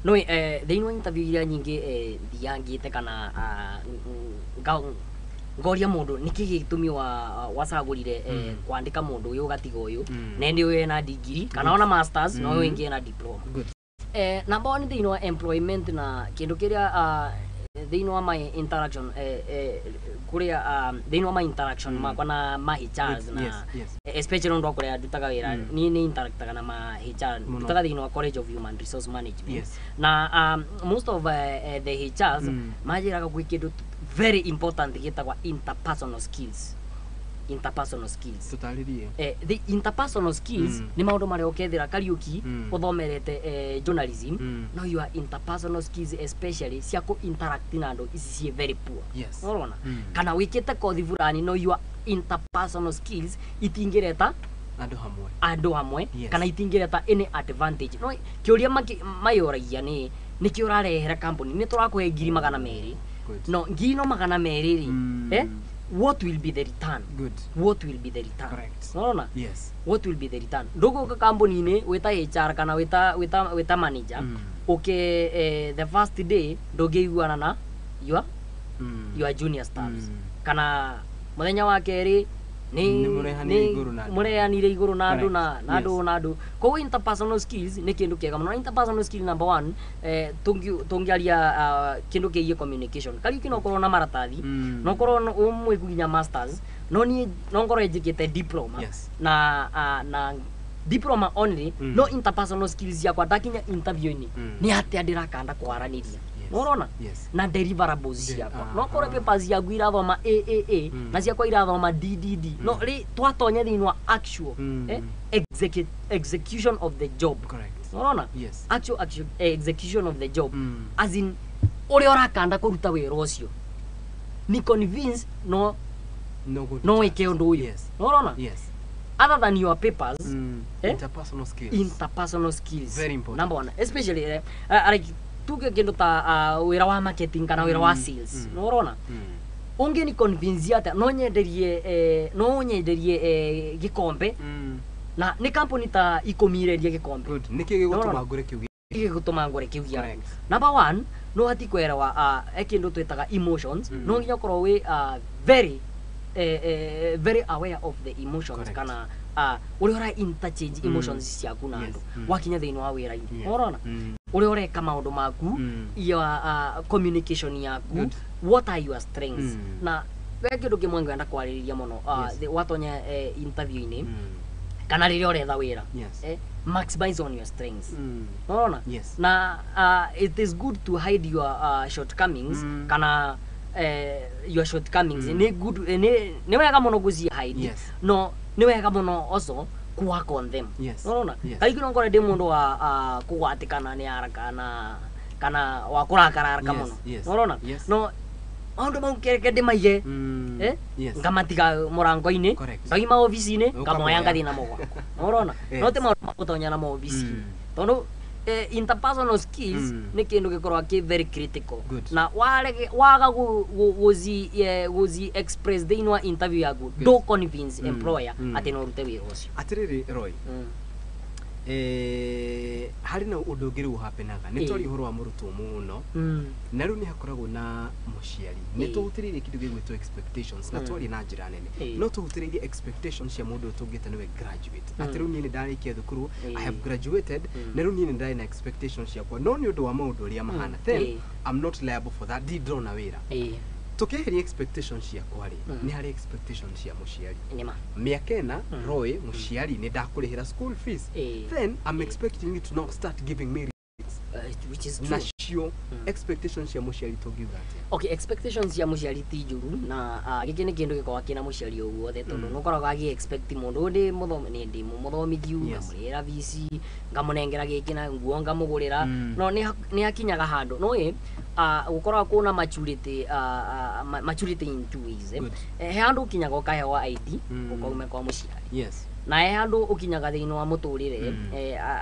No thĩinĩ wa interview iria nyingĩ thiangĩte kana ngoria mũndũ nĩkĩ gĩtũmi wa wacagũrire kwandĩka mũndũ ũyũ ũgatiga ũyũ, na ĩndĩ ũyũ ena degree kana ona masters, na ũyũ ũngĩ ena diploma. Number one, thĩinĩ wa employment na kĩndũ kĩrĩa thĩinĩ wa my interaction, kũrĩa thĩinĩ wa my interaction makwa na ma HRs, na especially ũndũ wa kũrĩa ndutaga wĩra, niĩ nĩ interactaga na ma HR. Mũno. Ndutaga thĩinĩ wa College of Human Resource Management. Na most of the HRs manjĩraga gwĩ kĩndũ very important gĩtagwa interpersonal skills, interpersonal skills. Tũtarĩrie. The interpersonal skills nĩ maũndũ marĩa ũkethĩra Kariũki ũthomerete journalism, no your interpersonal skills, especially cia kũ interact na andũ, ici ciĩ very poor. Ũrona? Kana wĩkĩte kothi fulani, no your interpersonal skills itingĩreta andũ hamwe. Andũ hamwe, kana itingĩreta any advantage. No kĩũria mayũragia nĩ nĩkĩ ũrarehera company? Nĩ tũrakũhe 200,000. No ngiri no 200 rĩ, what will be the return? What will be the return? Nona? What will be the return? Ndũgũka kambuni-inĩ wĩta HR kana wĩta manager, ũke the first day ndũngĩiguana na your your junior staffs, kana mũthenya wa kerĩ Nĩ mũrehanire igũrũ na andũ. Mũrehanire igũrũ na andũ na andũ na andũ. Koguo interpersonal skills nĩ kĩndũ kĩega mũno. Na interpersonal skill number one, tũngĩaria kĩndũ kĩgiĩ communication, Kariũki, no ũkorwo na maratathi, no ũkorwo ũmwĩku nginya masters, no niĩ no ngorwo njĩkĩte diploma, na na diploma only, no interpersonal skills ciakwa ndakinya interview-inĩ, nĩ atĩa ndĩrakanda kwaranĩria? Nĩũrona? Yes. Na deliverables ciakwa, no korwo papers ciaku irathoma AAA na ciakwa irathoma DDD, no rĩ twatonya thĩinĩ wa actual execution of the job. Nĩũrona? Yes. Actual execution of the job, as in ũrĩa ũrakanda kũruta wĩra ũcio, ni convince no No good. No wĩke ũndũ ũyũ. Nĩũrona? Yes. Other than your papers, Interpersonal skills. Interpersonal skills. Very important. Number one, especially like tuge kĩndũ ta wĩra wa marketing kana wĩra wa sales. Nĩũrona? Ũngĩ ni convince atĩa no nyenderie no nyenderie gĩkombe, na nĩ kampuni ta 10 irendia gĩkombe? Good. Nĩkĩ gĩgũtũma Nĩũrona? ngũre kĩu? Gĩgũtũma ngũre kĩu gĩaku. Number one, no hati kwerewa he kĩndũ twĩtaga emotions. No nginya ũkorwo wĩ very very aware of the emotions, kana ũrĩa ũra interchange emotions ciaku na andũ wakinya thĩinĩ wa wĩra-inĩ. Ũrona? Ũrĩa ũreka maũndũ maku, your communication yaku. Good. What are your strengths? Na we kĩndũ kĩmwe ngwenda kwarĩrĩria mũno watonya interview-inĩ kana rĩrĩa ũretha wĩra, maximize on your strengths. Unaona? Yes. Na it is good to hide your shortcomings kana your shortcomings ni good, ni wega muno guci hide. Yes. No ni wega muno also ku work on them. Yes. Unaona? Yes. Kaingĩ no ngore ndi mundu wa kugwatikana ni haraka na kana wa kurakara haraka muno. Yes. Unaona? Yes. No maundu mau kereke ndimaige. Yes. Ngamatiga murango-inĩ, Correct. ngaima ofici-inĩ, Ũkamoya. ngamoya ngathi namo gwakwa. Ũrona? Yes. No ti maũndũ ma gũtonya namo ofici. Tondũ interpersonal skills nĩ kĩndũ gĩkoragwo kĩ very critical. Good. Na warege waga gũci express thĩinĩ wa interview yaku, Good. ndũ convince employer atĩ no ũrute wĩra ũcio. Atĩrĩrĩ Roy, harĩ na ũndũ ũngĩ rĩu ũhapenaga nĩ twaria ũhoro wa mũrutwo mũno na rĩu nĩ hakoragwo na mũciari nĩ tũhutĩrĩirie kĩndũ gĩgwĩtwo expectations na twaria na njĩra nene no tũhutĩrĩirie expectations cia mũndũ ũyũ tũngĩta nĩwe graduate atĩ rĩu niĩ nĩ ndarĩkia thukuru, I have graduated, na rĩu niĩ nĩ ndarĩ na expectations ciakwa no nĩ ũndũ wa maũndũ ũrĩa mahana then I'm not liable for that, ndirĩ ndĩrona wĩra. Tũkĩeheria expectations ciakwa rĩ, nĩ harĩ expectations cia mũciari. Nĩma. Mĩaka ĩna Roy mũciari nĩ ndakũrĩhĩra school fees, then I'm expecting you to now start giving me Which is true. Nacio expectations cia mũciari tũngiuga atĩa? Okay, expectations cia mũciari ti njũru na gĩkĩ nĩ kĩndũ gĩkoragwo kĩna mũciari o guothe tondũ nĩ ũkoraga agĩ expect mũndũ ũyũ ndĩ mũthomi nĩ ndĩ mũthomithiu, ngamũrĩhĩra fees, ngamũnengera gĩkĩ na nguo ngamũgũrĩra, no nĩ hakinyaga handũ no ĩ gũkoragwo kwĩna maturity, maturity in two ways. Good. He handũ ũkinyaga ũkaheo ID ũkaume kwa mũciari. Yes. Na he handũ ũkinyaga thĩinĩ wa mũtũrĩre,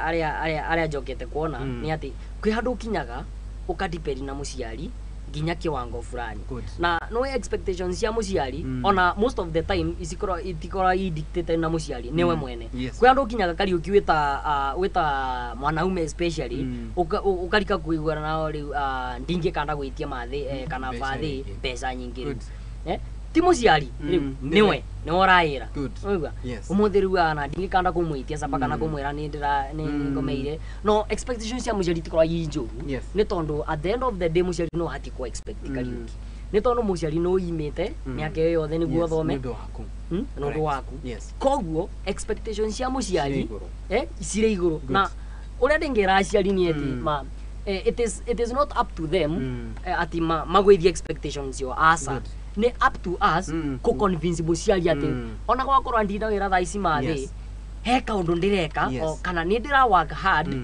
arĩa njokete kuona nĩ atĩ kwĩ handũ ũkinyaga ũkadepend na mũciari nginya kiwango fulani. Good. Na no expectations cia mũciari ona most of the time icikorwo itikorwo i dictated na mũciari niwe mwene. Yes. Kwĩ handũ ũkinyaga Kariũki wĩta mwanaume especially ũkarika kũiguana nao rĩu, ndingĩkanda gwĩtia mathĩ kana Mbeca bathĩ nyingĩ. mbeca nyingĩ rĩu. Good. Ti mũciari rĩu nĩwe nĩwe ũraĩra. Good. Ũraigua? Yes. Ũmũthĩ rĩu na ndingĩkanda kũmwĩtia capa kana kũmwĩra nĩ ndĩra nĩ ngomeire no expectations cia mũciari itikoragwo i njũru Yes. nĩ tondũ at the end of the day mũciari no ahati kũ expect Kariũki nĩ tondũ mũciari no imĩte mĩaka ĩyo yothe nĩguo Yes, ũthome nĩ ũndũ waku. Nĩ ũndũ Correct. waku. Yes. Koguo expectations cia mũciari Cirĩ igũrũ. Cirĩ igũrũ. Good. Na ũrĩa ndĩngĩra aciari nĩ atĩ ma it is not up to them ati magũithie expectations cio, aca. Good. Nĩ up to us kũ convince mũciari atĩ ona gwakorwo ndina wĩra thaa ici mathĩ, he kaũndũ ndĩreka Yes. o kana nĩ ndĩra work hard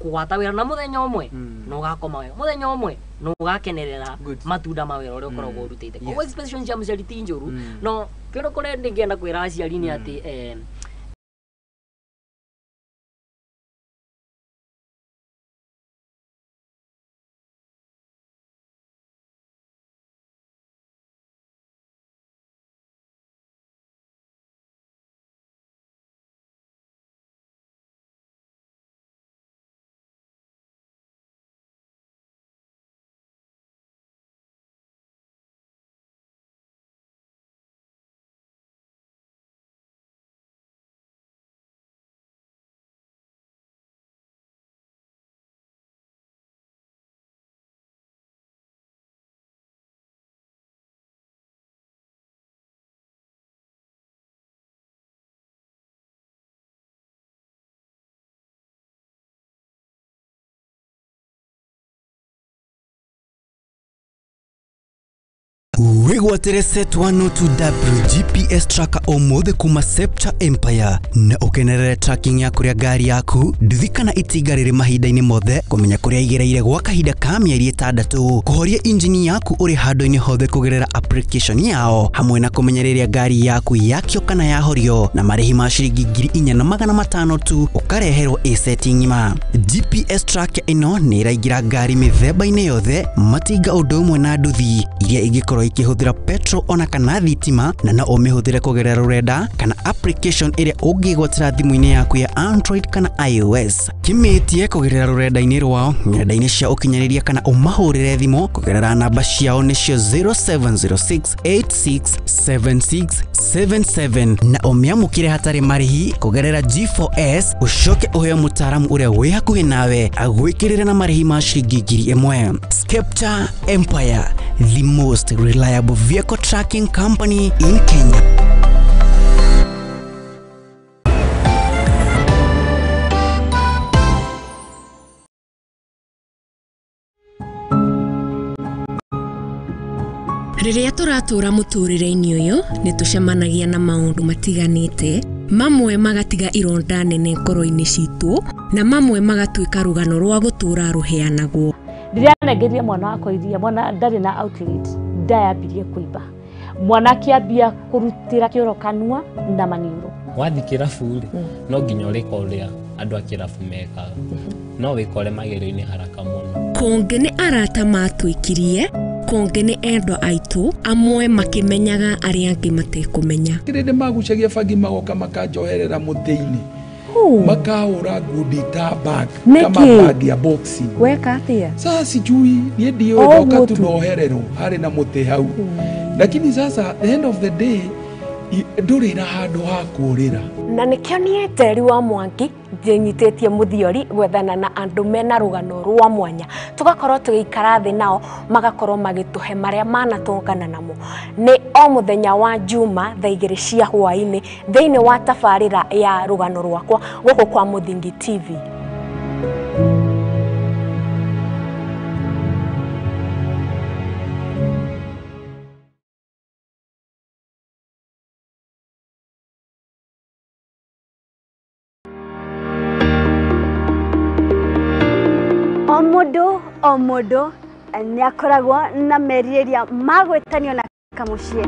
kũgwata wĩra na mũthenya ũmwe no ũgakoma wega, mũthenya ũmwe no ũgakenerera Good. matunda ma wĩra ũrĩa ũkoragwo ũrutĩte. Koguo expectations cia mũciari ti njũru, no kĩndũ kũrĩa ndĩngĩenda kwĩra aciari nĩ atĩ Wĩgwatĩre set 102W GPS tracker ũmũthĩ kuma Scepter Empire na ũkenerere tracking ya kũrĩa ngari yaku, nduthi kana itinga rĩrĩ mahinda-inĩ mothe, kũmenya kũrĩa igereire gwa kahinda ka mĩeri 6, kũhoria injini yaku ũrĩ handũ-inĩ hothe kũgerera application yao, hamwe na kũmenya rĩrĩa ngari yaku yakio kana yahorio, na marĩhi ma ciringi 4,500 tu ũkareherwo ĩ seti ng'ima. GPS tracker ĩno nĩ ĩraingĩra ngari mĩthemba-inĩ yothe, matinga ũndũ ũmwe na nduthi iria ingĩkorwo ikĩhũthĩra petrol ona kana thitima, na no ũmĩhũthĩre kũgerera rũrenda kana application ĩrĩa ũngĩgwatĩra thimũ-inĩ yaku ya Android kana iOS. Kĩmĩtie kũgerera rũrenda-inĩ rwao, ng'enda-inĩ cia ũkinyanĩria kana ũmahũrĩre thimũ kũgerera namba ciao nĩcio 0706867677 na ũmĩamũkĩre hatarĩ marĩhi kũgerera G4S, ũcoke ũheo mũtaaramu ũrĩa wĩ hakuhĩ nawe agwĩkĩrĩre na marĩhi ma ciringi 1,000. Scepter Empire, the most reliable reliable vehicle tracking company in Kenya. Rĩrĩa tũratũra mũtũrĩre-inĩ ũyũ nĩ tũcemanagia na maũndũ matiganĩte, mamwe magatiga ironda nene ngoro-inĩ citũ na mamwe magatuĩka rũgano rwa gũtũra rũheanagwo. Ndĩranengeria mwana wakwa iria, mwana ndarĩ na outlet, ndayambirie kũimba, mwana akĩambia kũrutĩra kĩoro kanua na maniũrũ. Wathiĩ kĩrabu rĩ, no nginya ũrĩka ũrĩa andũ a kĩrabu mekaga, no wĩkore magerio-inĩ haraka mũno. Kũngĩ nĩ arata matwĩkirie, kũngĩ nĩ endwa aitũ, amwe makĩmenyaga arĩa angĩ matekũmenya. Kĩrĩndĩ magucagia bangi magoka makanjoherera mũtĩ-inĩ, makahũra ngundi ta bag kama bag ya boxing. Weka atia? Sasa sijui niĩ ndiũĩ, ndoka tu nohererwo harĩ na mũtĩ hau, lakini sasa the end of the day ndũrĩ na handũ ha kũũrĩra. Na nĩkĩo niĩ Njeri wa Mwangi njĩnyitĩtie mũthiori gwethana na andũ mena rũgano rwa mwanya, tũgakorwo tũgĩikara thĩ nao magakorwo magĩtũhe marĩa manatũngana namo. Nĩ o mũthenya wa Juma thaa 2 cia hwaĩ-inĩ thĩinĩ wa tabarĩra ya rũgano rwakwa gũkũ kwa Mũthingi TV. O mũndũ nĩ akoragwo na merirĩria ma gwĩtanio na kamũciĩ,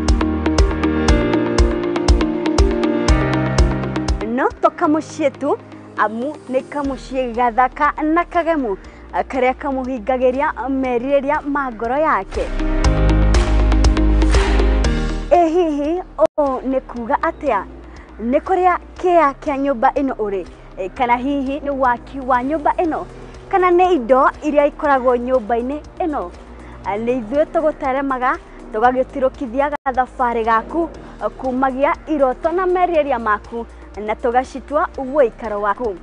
no to kamũciĩ tu, amu nĩ kamũciĩ gathaka na kagemu karĩa kamũhingagĩria merirĩria ma ngoro yake. Ĩ hihi ũũ nĩ kuga atĩa? Nĩ kũrĩa kĩa kĩa nyũmba ĩno ũrĩ, kana hihi nĩ waki wa nyũmba ĩno, kana nĩ indo iria ikoragwo nyũmba-inĩ ĩno? Nĩ ithuĩ tũgũteremaga tũgagĩtirũkithia gathabarĩ gaku kumagia iroto na merirĩria maku na tũgacitua ũikaro waku.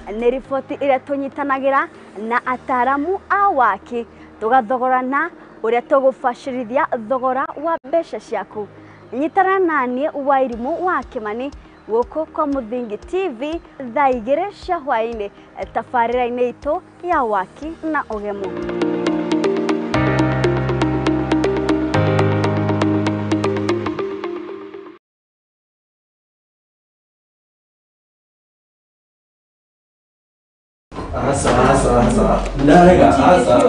Nĩ riboti ĩrĩa tũnyitanagĩra na ataramu a waki, tũgathogorana ũrĩa tũgũbacĩrithia thogora wa mbeca ciaku. Nyitana naniĩ Wairimũ wa Kĩmani gũkũ kwa Mũthingi TV thaa 2 cia hwaĩ-inĩ tabarĩra-inĩ itũ ya waki na ũgemu. Asa ndarega asa.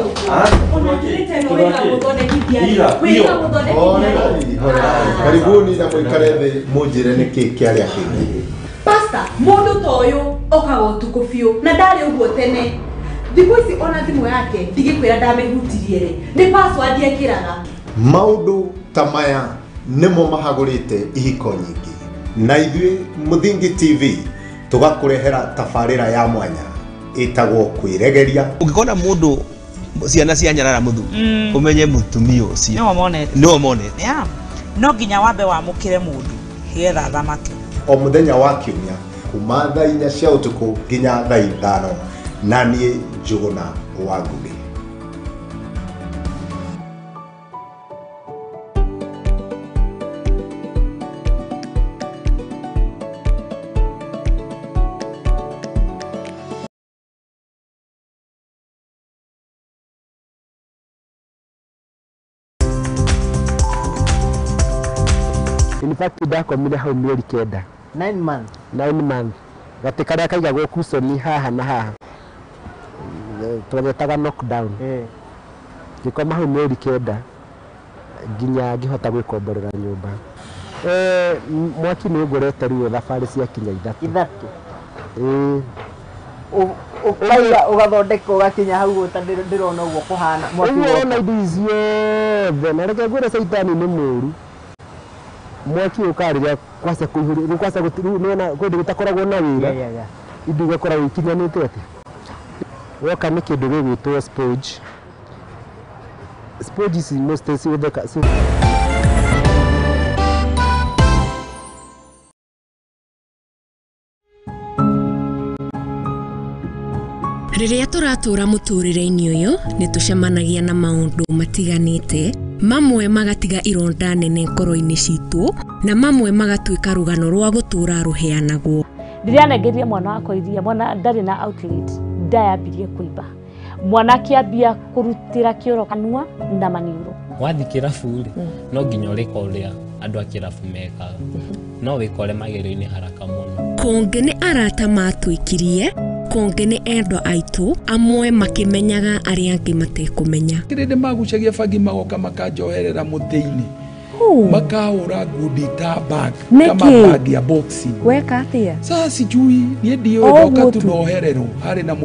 Karibuni na mũikare thĩ mũnjĩre nĩkĩ kĩarĩa kĩngĩ. Pastor, mũndũ ta ũyũ okaga ũtukũ biũ na ndarĩ ũguo tene. Thikũ ici ona thimũ yake ndigĩkwĩra ndamĩhutirie rĩ, nĩ password ekĩraga. Maũndũ ta maya nĩmo mahagũrĩte ihiko nyingĩ, na ithuĩ Mũthingi TV tũgakũrehera tabarĩra ya mwanya ĩtagwo kwĩregeria. Ũngĩkona mũndũ ciana cia nyarara mũthuri, ũmenye mũtumia ũcio nĩwe monete. No nginya wambe wamũkĩre mũndũ nĩgetha athamake. O mũthenya wa kiumia kuma thaa 4 cia ũtukũ nginya thaa 5, na niĩ Njũgũna wa Ngũgĩ. In fact, ndakomire hau mĩeri 9. 9 months. 9 months. Gatĩ karĩa kaigagwo cushion haha na haha. Twagetaga knockdown. Ngĩkoma hau mĩeri 9 nginya ngĩhota gwĩkomborera nyũmba. Mwaki nĩ ũngorete rĩu thabarĩ cia kinya ithatũ. Ithatũ. Ũkaiga ũgathondeka ũgakinya hau ũta ndĩrona ũguo kũhana. Mwaki wona indo ciothe na reke ngwĩre caitani nĩ mũũru. Mwaki ũkarĩria kwaca kũihũria kwaca nĩwona kũndũ gũtakoragwo na wĩra indo igakoragwo ikinyanĩte atĩa. Woka nĩ kĩndũ gĩgwĩtwo sponge. Sponge ici most cihũthĩka Rĩrĩa tũratũra mũtũrĩre-inĩ ũyũ nĩ tũcemanagia na maũndũ matiganĩte, Mamwe magatiga ironda nene ngoro-inĩ citũ na mamwe magatuĩka rũgano rwa gũtũũra rũheanagwo. Rĩrĩa anengerie mwana wakwa iria, mwana ndarĩ na outlet, nda yambirie kũimba. Mwana akĩambia kũrutĩra kĩoro kanua na maniũrũ. Wathiĩ kĩrabu rĩ, no nginya ũrĩka ũrĩa andũ a kĩrabu mekaga. No wĩkore magerio-inĩ haraka mũno. Kũngĩ nĩ arata matwĩkirie, kũngĩ nĩ endwa aitũ, amwe makĩmenyaga arĩa angĩ matekũmenya. Kĩrĩndĩ magucagia bangi magoka makanjoherera mũtĩ-inĩ. Makahũra ngundi ta bag kama bag ya boxing. Weka atĩa? Sasa sijui niĩ ndiũĩ ndoka tu ndohererwo harĩ na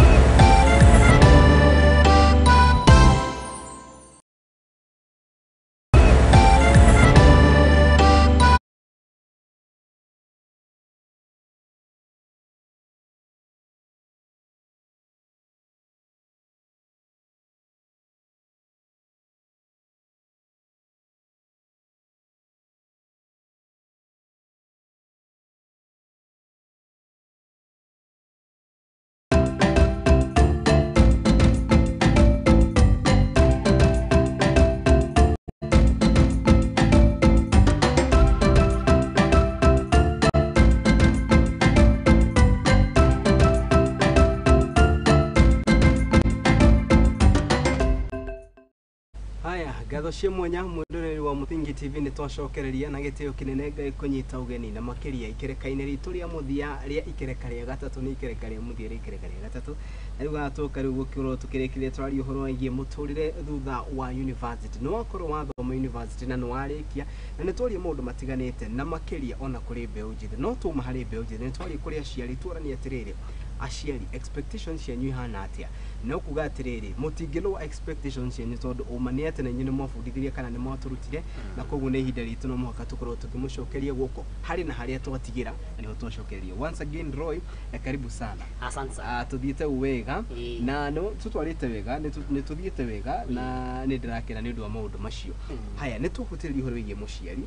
Ngatho cia mwanya mwĩroreri wa Mũthingi TV nĩ twacokereria na gĩtĩo kĩnene Ngai kũnyita ũgeni na makĩria ikereka-inĩ ritũ rĩa mũthia rĩa ikereka rĩa gatatũ nĩ ikereka rĩa mũthia rĩa ikereka rĩa gatatũ na rĩu gatoka rĩu gũkĩrwo tũkĩrĩkĩrĩria tũraria ũhoro wĩgiĩ mũtũrĩre thutha wa university. Nĩ wakorwo wathoma university na nĩ warĩkia na nĩ twaria maũndũ matiganĩte na makĩria ona kũrĩ mbeũ njĩthĩ no tuma harĩ mbeũ njĩthĩ nĩ twaria kũrĩ aciari twaranie atĩrĩrĩ aciari expectations cianyu ihana atĩa no kuga atĩrĩrĩ mũtingĩlũa expectations cianyu tondũ ũma nĩ atĩ na inyuĩ nĩ mwabundithirie kana nĩ mwatũrutire na koguo nĩ ihinda ritũ no mũhaka tũkorwo tũkĩmũcokeria guoko harĩ na harĩa twatigĩra na nĩho twacokeria. Once again Roy, karibu sana. Asante sana. Tuthiĩte wega na no tutwarĩte wega nĩ tuthiĩte wega na nĩ ndĩrakena nĩ ũndũ wa maũndũ macio. Haya nĩ tũhutĩrĩria ũhoro wĩgiĩ mũciari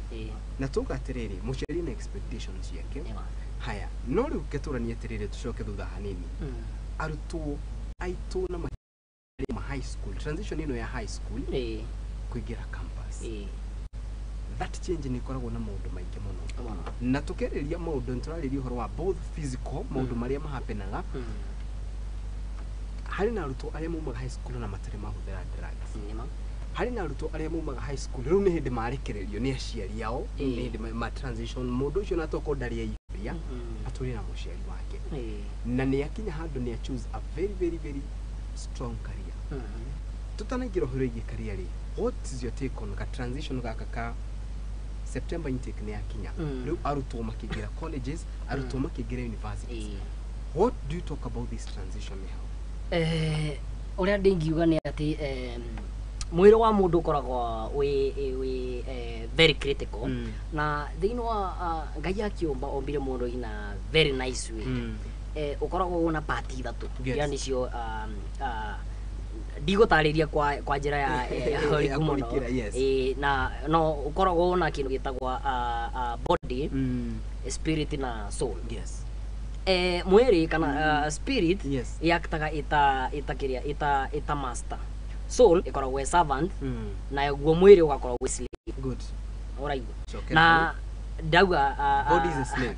na tuga atĩrĩrĩ mũciari na expectations ciake. Haya no rĩu ketũranie atĩrĩrĩ tũcoke thutha hanini. Arutwo aitũ na ma high school transition ĩno ya high school kũingĩra campus that change nĩ ĩkoragwo na maũndũ maingĩ mũno na tũkĩarĩria maũndũ nĩtũrarĩria ũhoro wa both physical maũndũ marĩa mahapenaga harĩ na arutwo arĩa maumaga high school na matarĩ mahũthĩra drugs harĩ na arutwo arĩa maumaga high school rĩu nĩ hĩndĩ marekererio nĩ aciari ao nĩ hĩndĩ ma transition mũndũ ũcio na tokorwo ndarĩ aiyũria atũre na mũciari wake na nĩ akinya handũ nĩ choose a very very very strong career. Tutanaingĩra ũhoro wĩgiĩ career rĩ, what is your take on ka transition gaka ka September intake nĩ yakinya rĩu arutwo makĩingĩra colleges arutwo makĩingĩra universities what do you talk about this transition now? Ũrĩa ndingiuga nĩ atĩ mwĩrĩ wa mũndũ ũkoragwo wĩ very critical na thĩinĩ wa Ngai akĩũmba ombire mũndũ in a very nice way. Ũkoragwo na part ithatũ iria nĩcio ndigũtarĩria kwa njĩra ya ũriku mũno na no ũkoragwo na kĩndũ gĩtagwo body, spirit na soul. Yes. Mwĩrĩ kana spirit ĩaktaga ĩta kĩrĩa ĩta master. Soul ĩkoragwo ĩ servant na guo mwĩrĩ ũgakorwo wĩ slave. Good. Ũraigua na ndauga body is a slave.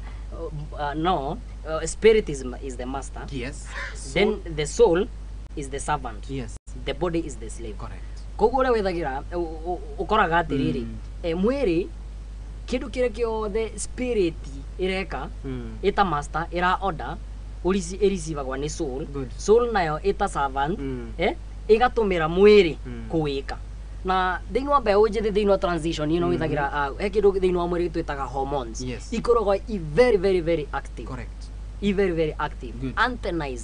No, spirit is the master. Yes. Then the soul is the servant. Yes. The body is the slave. Correct. Koguo ũrĩa wĩthagĩra ũkoraga atĩrĩrĩ mwĩrĩ kĩndũ kĩrĩa kĩothe spirit ĩreka ĩta master ĩra order ĩreceivagwo nĩ soul. Soul nayo ĩta servant ĩgatũmĩra mwĩrĩ kũwĩka na thĩinĩ wa mbeũ njĩthĩ thĩinĩ wa transition ĩno wĩthagĩra he kĩndũ thĩinĩ wa mwĩrĩ twĩtaga hormones ikoragwo i very very very active. Correct. I very very active. Antennae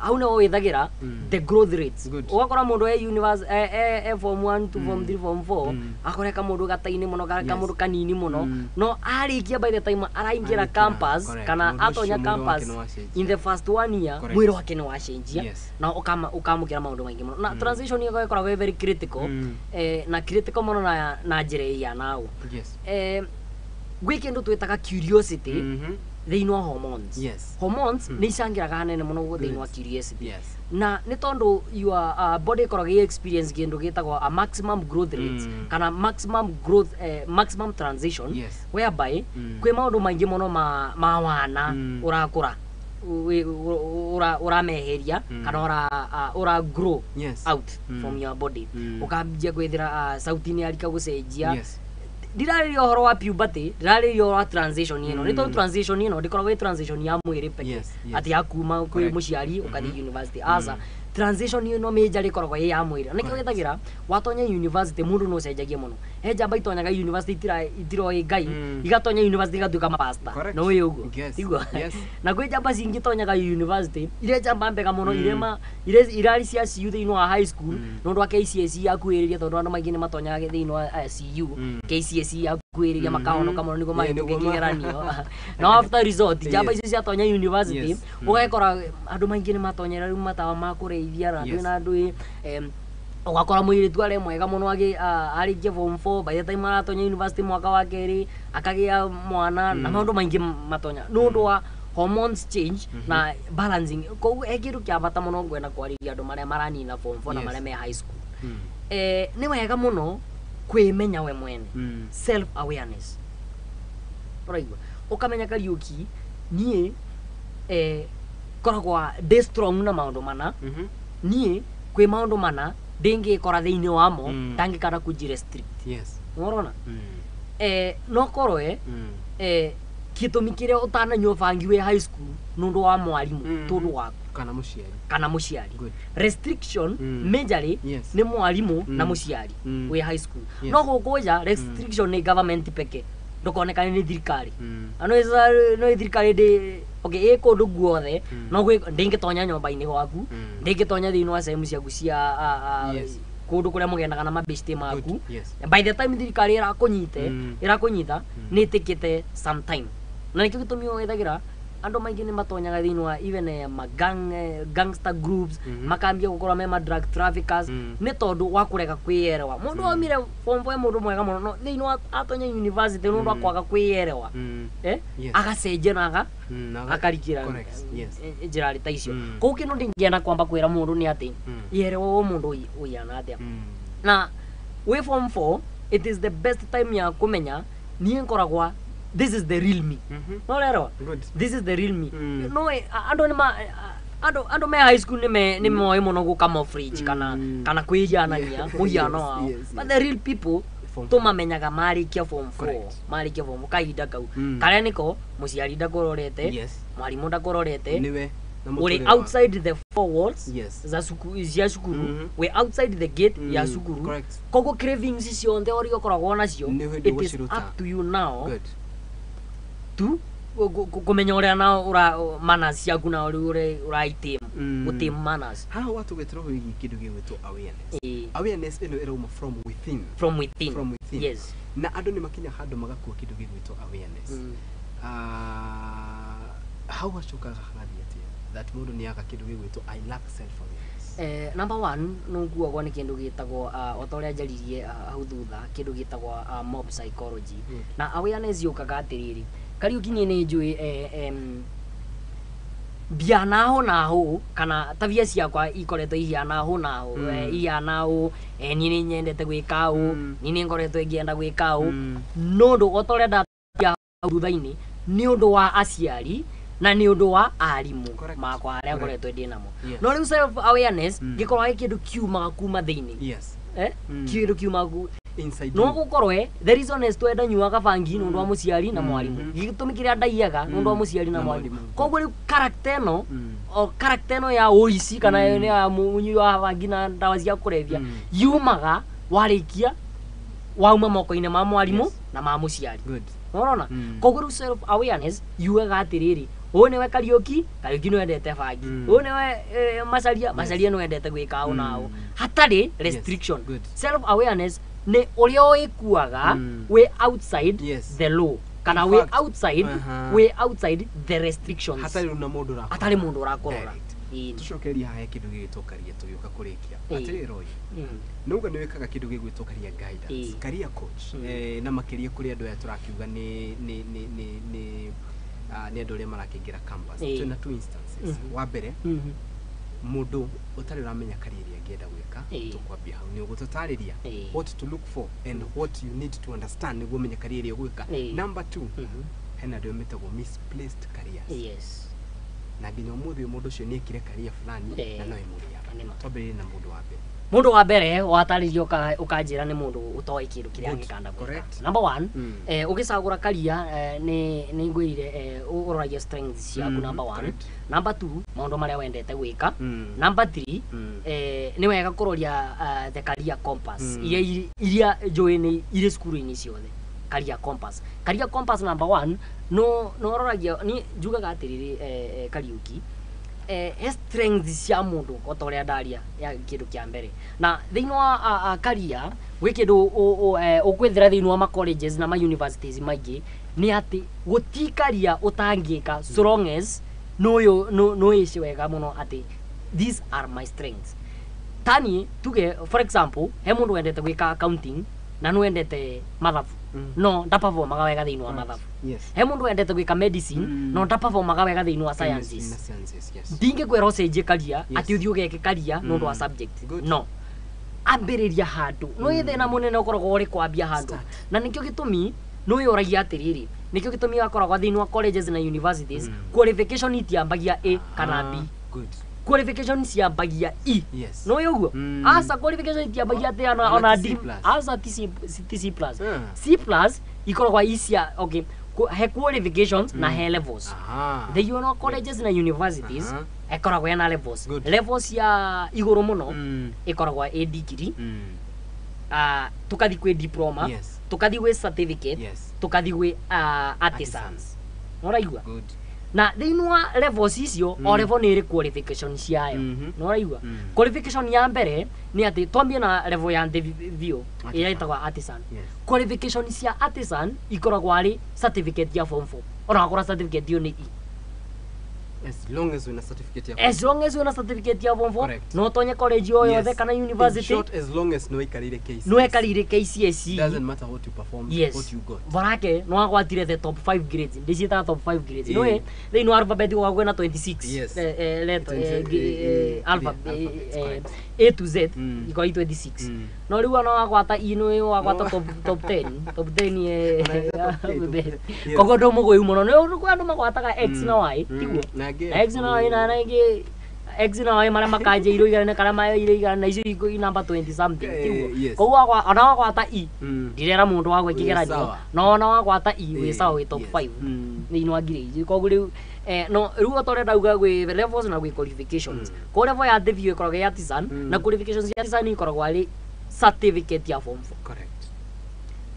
hau nĩho wĩthagĩra the growth rates. Ũgakora mũndũ e universe e form 1 2 form 3 form 4 akore kamũndũ gatainĩ mũno kamũndũ kanini mũno no arĩkia by the time araingĩra campus kana atonya campus in the first 1 year mwĩrĩ wake nĩ wacenjia na ũkamũkĩra maũndũ maingĩ mũno na transition ĩyo ĩkoragwo ĩ very critical na critical mũno na njĩra ĩhiana ũũ. Gwĩ kĩndũ twĩtaga curiosity Thĩinĩ wa hormones. Hormones nĩ icangĩraga hanene mũno thĩinĩ wa curiosity. Na nĩ tondũ your body ĩkoragwo ĩ experience kĩndũ gĩtagwo a maximum growth rates kana maximum growth, maximum transition, whereby kwĩ maũndũ maingĩ mũno ma wana ũrakũra, ũrameheria kana ũra grow out from your body. Ũkambia kwĩthĩra sauti nĩ yarika gũcenjia. Ndirarĩria ũhoro wa puberty, ndirarĩria ũhoro wa transition ĩno, nĩ tondũ transition ĩno ndĩkoragwo ĩ transition ya mwĩrĩ peke, atĩ ya kuma kwĩ mũciari ũkathiĩ university. Aca, transition ĩno major ĩkoragwo ĩ ya mwĩrĩ. Na nĩkĩo gĩtagĩra watonya university mũndũ no ũcenjagie mũno. He njamba itonyaga university itiroĩ Ngai, igatonya university igatuĩka mapasta. No wĩ ũguo? Tiguo? Yes. Na kwĩ njamba cingĩtonyaga university iria njamba mbega mũno, iria irarĩ cia CU thĩinĩ wa high school, nĩ ũndũ wa KCSE yakuhĩrĩria, tondũ andũ maingĩ nĩ matonyaga thĩinĩ wa CU, KCSE yakuhĩrĩria, makahonoka mũno nĩguo mahĩtũke kĩgeranio. Na after result, njamba icio ciatonya university, ũgakora andũ maingĩ nĩ matonyera rĩu matawa ma kũreithia na andũ na andũ ũgakora mũirĩtu arĩ mwega mũno arĩkia form 4, by the time aratonya university mwaka wa kerĩ akagĩa mwana na maũndũ maingĩ matonya nĩ ũndũ wa hormones change na balancing. Koguo he kĩndũ kĩa bata mũno ngwenda kwarĩria andũ marĩa maranina form 4 na marĩa me high school. Nĩ wega mũno kwĩmenya we mwene, self awareness. Ũraigua, ũkamenya, Kariũki, niĩ ngoragwo ndĩ strong na maũndũ mana, niĩ kwĩ maũndũ mana ndĩngĩkora thĩinĩ wamo, ndangĩkana kũnji restrict. Nĩũrona? No korwe gĩtũmi kĩrĩa ũtananyua bangi wĩ high school nĩ ũndũ wa mwarimũ, tondũ waku kana mũciari. Kana mũciari. Restriction majorly nĩ mwarimũ na mũciari wĩ high school. No gũkũ nja restriction nĩ government peke, ndũkonekane nĩ thirikari. No no thirikari ndĩ okay ĩ kũndũ guothe, no ndĩngĩtonya nyũmba-inĩ gwaku, ndĩngĩtonya thĩinĩ wa sehemu ciaku cia kũndũ kũrĩa mũgendaga na mabeshte maku. By the time thirikari ĩrakũnyite, ĩrakũnyita nĩ ĩtĩkĩte some time. Na nĩkĩo gĩtũmi wethagĩra andũ maingĩ nĩ matonyaga thĩinĩ wa even magang gangster groups, makambia gũkorwo me ma drug traffickers, nĩ tondũ wa kũrega kwĩyerewa. Mũndũ aumire form 4 mũndũ mwega mũno, no thĩinĩ wa atonya university nĩ ũndũ wa kwaga kwĩyerewa, agacenjia na akarikĩra Correct. Yes. njĩra ta icio. Koguo kĩndũ ndingĩenda kwamba kwĩra mũndũ nĩ atĩ yerewa ũyũ mũndũ ũiana atĩa. Na wĩ form 4, it is the best time ya kũmenya niĩ ngoragwa, this is the real me. No rero this is the real me. No andũ nĩ ma andũ me high school nĩ moĩ mũno gũ camouflage kana kwĩhianania mũhiano wao, but the real people tũmamenyaga marĩkia form 4, marĩkia form 4, kahinda kau karĩa nĩko mũciari ndakũrorete, mwarimũ ndakũrorete, Nĩwe na ũrĩ mũtũrĩre waku. outside the four walls za cia cukuru, wĩ outside the gate ya cukuru. Koguo cravings ciothe ũrĩa ũkoragwo nacio, Nĩ hĩndĩ it is ũgũciruta. up to you now to kũmenya ũrĩa na ũra manners ciaku na ũrĩa ũraitĩma, gũtĩma manners. Haha watũgwetera wĩgiĩ kĩndũ gĩgwĩtwo awareness. Awareness ĩno ĩrauma from within. From within. From within. Yes. Na andũ nĩ makinya handũ magakua kĩndũ gĩgwĩtwo awareness. Hau hacokaga hagathiĩ atĩa that mũndũ nĩ aga kĩndũ gĩgwĩtwo I lack self awareness? Number one, nũkuagwo nĩ kĩndũ gĩtagwo o ta ũrĩa njaririe hau thutha, kĩndũ gĩtagwo mob psychology. Na awareness yũkaga atĩrĩrĩ, Kariũki, niĩ nĩ njũĩ mbia naho naho kana tabia ciakwa ikoretwo ihiana hũ na hũ, ihana ũ, niĩ nĩ nyendete gwĩka ũ, niĩ nĩ ngoretwo ngĩenda gwĩka ũ, no ũndũ o ta ũrĩa ndatia hau thutha-inĩ, nĩ ũndũ wa aciari na nĩ ũndũ wa arimũ makwa arĩa ngoretwo ndĩ namo. No rĩu self awareness gĩkoragwo gĩ kĩndũ kiumaga kuma thĩinĩ. Kĩndũ kiumaga Inside no you. gũkorwe the reason is twenda nyuaga bangi nĩ ũndũ wa mũciari na mwarimũ, gĩtũmi kĩrĩa ndaiyaga nĩ ũndũ wa mũciari na mwarimũ. Koguo rĩu character ĩno, o character ĩno ya ũici kana ĩno ya mũnyui wa bangi na ndawa cia kũrebia, yumaga warĩkia wauma moko-inĩ ma mwarimũ na ma mũciari. Nĩũrona? Koguo rĩu self awareness yugaga atĩrĩrĩ, ũyũ nĩwe Kariũki, Kariũki nĩwendete bangi, ũyũ nĩwe Macaria, Macaria nĩwendete gwĩka ũũ na ũũ, hatarĩ restriction. Self awareness nĩ ũrĩa ũĩkuaga wĩ outside the law kana In wĩ fact, outside, wĩ outside the restrictions, hatarĩ na mũndũ ũrakũrora. Hatarĩ mũndũ ũrakũrora. Tũcokerie haha kĩndũ gĩgwĩtwo career tũgĩũka kũrĩkia. Atĩrĩrĩ Roy, nauga nĩ wĩkaga kĩndũ gĩgwĩtwo career guidance, career coach, na makĩria kũrĩ andũ aya tũrakiuga nĩ Nĩ andũ arĩa marakĩingĩra campus. Ĩĩ. Twĩna two instances. Wa mbere, mũndũ ũtarĩ ũramenya career ĩrĩa angĩenda gwĩka. Ĩĩ. Tũkwambia hau nĩ ũgũtũtarĩria Ĩĩ. what to look for and what you need to understand nĩguo ũmenye career ĩrĩa ũgwĩka. Ĩĩ. Number two, hena andũ metagwo misplaced careers, na nginya ũmũthĩ ũyũ mũndũ ũcio nĩ ekire career fulani na no ĩmũrĩaga. Nĩ ma. Twambĩrĩrie na mũndũ wa mbere. Mũndũ wa mbere watarĩrio ũkanjĩra nĩ mũndũ ũtoĩ kĩndũ kĩrĩa Good. angĩkanda gwĩka. Number one, ũgĩcagũra career, nĩ ngwĩrire, ũroragia strengths ciaku, number one. Number two, maũndũ marĩa wendete gwĩka. Number three, nĩ wega kũroria the career compass iria iria njũĩ nĩ irĩ cukuru-inĩ ciothe. Career compass, career compass number one, no ũroragia, ni njugaga atĩrĩrĩ, Kariuki, he strengths cia mũndũ o ta ũrĩa ndaria ya kĩndũ kĩa mbere, na thĩinĩ wa career gwĩ kĩndũ ũkwĩthĩra thĩinĩ wa ma colleges na ma universities maingĩ, nĩ atĩ gũti career ũtangĩka so long as nũyũ nũĩci wega mũno atĩ these are my strengths. Tani tuge, for example, he mũndũ wendete gwĩka accounting na nĩ wendete mathabu, no ndaperformaga wega thĩinĩ wa mathabu. He mũndũ wendete gwĩka medicine, no ndaperformaga wega thĩinĩ wa Chemistry sciences. Na sciences, yes. Ndingĩkwĩra ũcenjie career atĩ ũthiĩ ũgeke career nĩ ũndũ wa subject. No ambĩrĩria handũ, no ĩ thĩna mũnene ũkoragwo ũrĩ kwambia handũ, na nĩkĩo gĩtũmi nĩwĩyũragia atĩrĩrĩ, nĩkĩo gĩtũmi wakoragwo thĩinĩ wa colleges na universities, qualification itiambagia A kana B. Qualification ciambagia E. No ũguo? Aca, qualification itiambagia atĩ ona Ona ona ti C D. plus. Aca, ti C, ti C plus. C plus ikoragwo i cia, okay, he qualifications na he levels. Thĩinĩ wa colleges na universities ĩkoragwo ĩna levels. Levels cia igũrũ mũno ĩkoragwo ĩ degree, tukathi kwĩ diploma, tukathi gwĩ certificate, tukathi gwĩ artisans. Nĩũraigua? Na thĩinĩ wa levels icio, o level nĩ ĩrĩ qualification ciayo. Nĩũraigua? Qualification ya mbere nĩ atĩ twambie na level ya thĩ biũ ĩrĩa ĩtagwo artisan. Qualification cia artisan ikoragwo arĩ certificate ya form 4, ona wakorwo certificate ĩyo nĩ E. As long as wĩna certificate ya As long as wĩna certificate ya form 4, no ũtonye college o yothe kana In university. short, as long as no waikarĩire KCSE. No waikarĩire KCSE. Doesn't matter what you perform, what you got. Borake no agwatire the top 5 grades, ndĩciĩtaga top 5 grades. No thĩinĩ wa alphabet gwakorwo kwĩna 26 letter, 26, alphabet, alphabets, correct. A to Z ikorwo i 26, no rĩu ona wagwata E nĩ wagwata top 10, top 10. Ona top 10. Koguo ndũ mũgũĩu mũno nĩ kwĩ andũ magwataga X na Y, tiguo? Na angĩ Na X na Y na ĩngĩ X na Y marĩa makanja irũ igana kana maya irũ igana na icio i number 20 something, tiguo? Yes. Koguo ona wagwata E, ndirera mũndũ wa gwĩka Wĩ kĩgeranio, sawa. no ona wagwata E wĩ sawa, wĩ top 5 thĩinĩ wa grade. Koguo rĩu, no rĩu o ta ũrĩa ndauga, gwĩ levels na gwĩ qualifications. Koguo level ya thĩ biũ ĩkoragwo ĩ artisan, na qualifications ya artisan ikoragwo arĩ certificate ya form 4.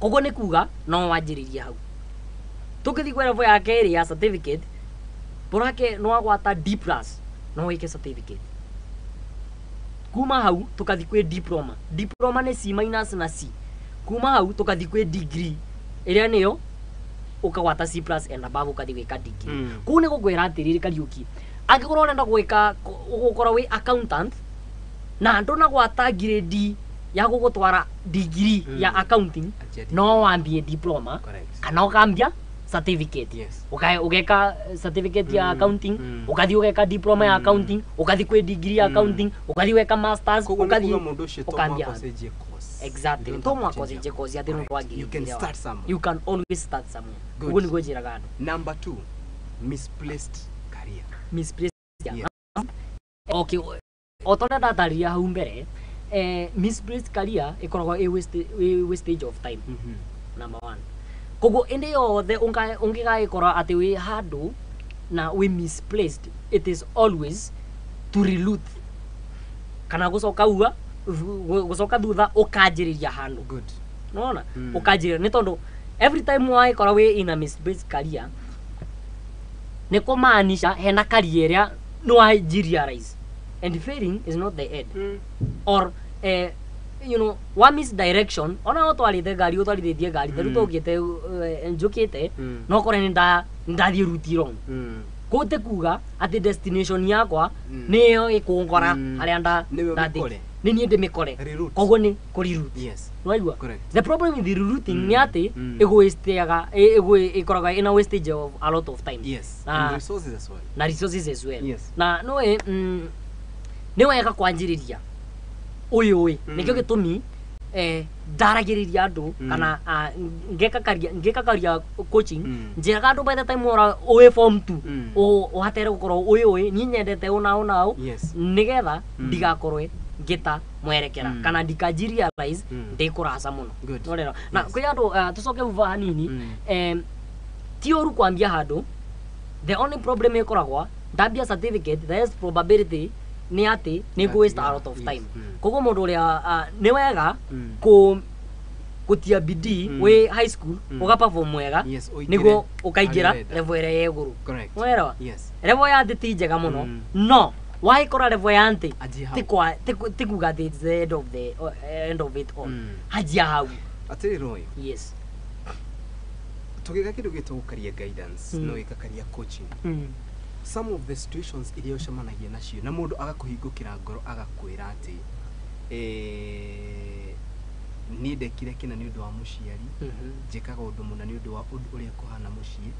Koguo nĩ kuga no wanjĩrĩrie hau. Tũngĩthiĩ kwĩ level ya kerĩ ya certificate, borake no wagwata D plus, no wĩke certificate. Kuma hau tũkathiĩ kwĩ diploma. Diploma nĩ C minus na C. Kuma hau tũkathiĩ kwĩ degree ĩrĩa nĩyo ũkagwata C plus and above, ũkathiĩ gwĩka degree. Kũu nĩ gũkwĩra atĩrĩrĩ, Kariũki, angĩkorwo ũrenda gwĩka gũkorwo wĩ accountant na ndũnagwata grade ya gũgũtwara degree ya accounting, Anjia no wambie diploma kana ũkambia certificate. Ũgeka certificate ya accounting, ũgathiĩ ũgeka diploma ya accounting, ũgathiĩ kwĩ degree ya accounting, ũgathiĩ ũgeka masters, Koguo nĩ ũgathiĩ kuga mũndũ ũcio to ũkambia mũhaka handũ. ũcenjie course. Exactly. You don't To have to mũhaka change ũcenjie your course atĩ nĩ ũndũ wa Correct. You grade can ĩrĩa start somewhere. You can always start somewhere. Good. Ũguo nĩguo njĩraga andũ. Number two, misplaced career. Misplaced. Okay, o ta ũrĩa ndatarĩria hau mbere, misplaced career ĩkoragwo ĩ wastage of time, number one. Koguo ĩndĩ yothe ũngĩgagĩkora atĩ wĩ handũ na wĩ misplaced, it is always to reroute kana gũcoka ua gũcoka thutha ũkanjĩrĩria handũ. Nona ũkanjĩrĩria nĩ tondũ every time wagĩkora wĩ in a misplaced career, nĩ kũmaanisha hena career ĩrĩa nĩ wanji realize and failing is not the end, or wa misdirection. Ona ũtwarĩte ngari, ũtwarithĩtie ngari ta rĩu, tũkĩte njũkĩte, no kore nĩ ndathiĩ route wrong. Kũu ti kuga atĩ destination yakwa nĩyo ĩkũngora harĩa Nĩwe ndathiĩ. ũmĩkore. Nĩ niĩ ndĩmĩkore. Koguo nĩ kũ reroute. Nĩwaigua? The problem with the rerouting nĩ atĩ ĩgũwasteaga, ĩkoragwo ĩna wastage of a lot of time. And resources as well. Na resources as well. Na nĩũĩ, nĩ wega kwanjĩrĩria ũyũ ĩ. Nĩkĩo gĩtũmi ndaragĩrĩria andũ kana ngeka career coaching, njĩraga andũ by the time ora ũĩ form 2, ũhatere gũkorwo ũyũ ĩ niĩ nyendete ũna ũna ũ, nĩgetha ndigakorwe ngĩta mwerekera kana ndikaji realize ndĩ kũraca mũno. Nĩũrera. Na kwĩ andũ, tũcoke uva hanini, ti ũru kwambia handũ. The only problem ĩkoragwo ndambia certificate, there is probability nĩ atĩ nĩ ngũ waste a lot of time. Koguo mũndũ ũrĩa, nĩ wega gũtia bidii wĩ high school, ũga perform wega nĩguo ũkaingĩra level ĩrĩa ya igũrũ. Nĩwaelewa? Level ya thĩ ti njega mũno, no waikora level ya thĩ ti kuga atĩ it's the end of the end of it all. Anjia hau. Atĩrĩ Roy. Yes. Tũgĩka kĩndũ gĩtagwo career guidance, no gĩka career coaching. Some of the situations iria ũcemanagia nacio na mũndũ agakũhingũkĩra ngoro agakwĩra atĩ niĩ ndekire kĩna nĩ ũndũ wa mũciari, njĩkaga ũndũ mũna nĩ ũndũ wa ũndũ ũrĩa kũhana mũciĩ.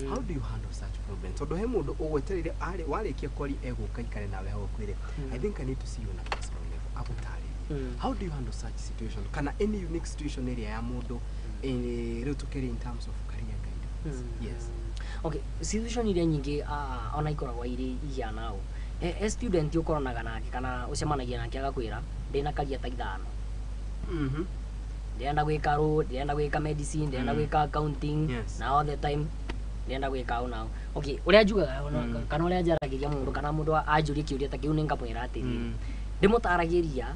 How do you handle such problems? Tondũ he mũndũ ũgwetereire arĩ warĩkia kwaria egũka ikare nawe hau akwĩre, "I think I need to see you on a personal level," agũtarĩrie. How do you handle such situation, kana any unique situation ĩrĩa ya mũndũ, rĩu tũkĩrĩ in terms of career guidance? Yes. Okay, situation iria nyingĩ, ona ikoragwo irĩ ihiana ũũ. E student ũkoranaga nake kana ũcemanagia nake agakwĩra ndĩna career ta 5. Ndĩrenda gwĩka law, ndĩrenda gwĩka medicine, ndĩrenda gwĩka accounting, na all the time ndĩrenda gwĩka ũũ na ũũ. Okay, ũrĩa njugaga kana ũrĩa njaragĩria mũndũ kana mũndũ anjũrie kĩũria ta kĩu, nĩ ngamwĩra atĩrĩrĩ, ndĩmũtaragĩria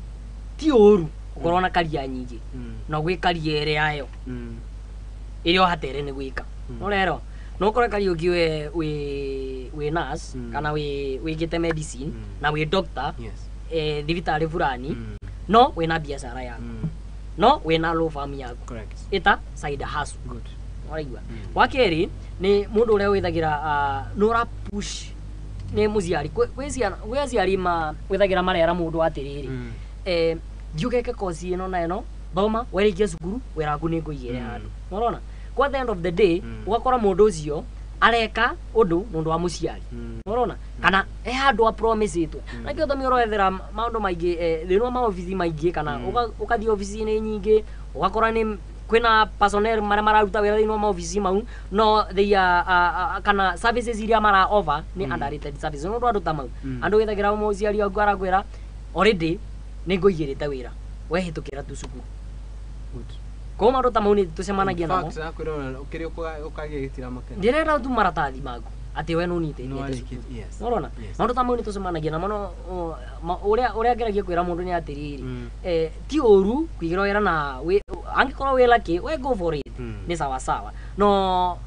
ti ũru ũkorwo na career nyingĩ, no gwĩ career ĩrĩa yayo ĩrĩa ũhatere nĩ gwĩka. Nĩũrerwo no ũkore Kariũki we wĩ nurse kana wĩ wĩkĩte medicine na wĩ doctor thibitarĩ fulani, no wĩna biacara yaku, no wĩna law firm yaku ĩta side hustle. Ũraigua? Wa kerĩ nĩ mũndũ ũrĩa wĩthagĩra, nĩ ũra push nĩ mũciari. Kwĩ ciana, gwĩ aciari ma wĩthagĩra marera mũndũ atĩrĩrĩ, thiĩ ũgeke kosi ĩno na ĩno, thoma, werĩkia cukuru wĩra waku nĩ ngũigĩre handũ. Nĩũrona, kwa the end of the day ũgakora mũndũ ũcio areka ũndũ nĩ ũndũ wa mũciari. Nĩũrona, kana he handũ apromisĩtwo, na kĩo tũmi ũroethera maũndũ maingĩ, thĩinĩ wa maobici maingĩ kana ũgathiĩ obici-inĩ nyingĩ ũgakora nĩ kwĩna personnel marĩa mararuta wĩra thĩinĩ wa maobici mau, no they are, kana services iria mara offer nĩ underrated services. Nĩ ũndũ andũ ta mau, andũ wĩthagĩra mũciari waku arakwĩra already nĩ ngũigĩrĩte wĩra wehĩtũkĩra tu cukuru. Koguo maũndũ ta mau nĩ tũcemanagia namo. Kĩrĩa ũkagĩa gĩtiramakenia. Ndĩrenda tu maratathi maku atĩ we nũnyitĩte cukuru. Nĩũrona, maũndũ ta mau nĩ tũcemanagia namo, no ũrĩa ngeragia kwĩra mũndũ nĩ atĩrĩrĩ, ti ũru kũigĩrwo wĩra na angĩkorwo wĩ lucky we go for it, nĩ sawa sawa, no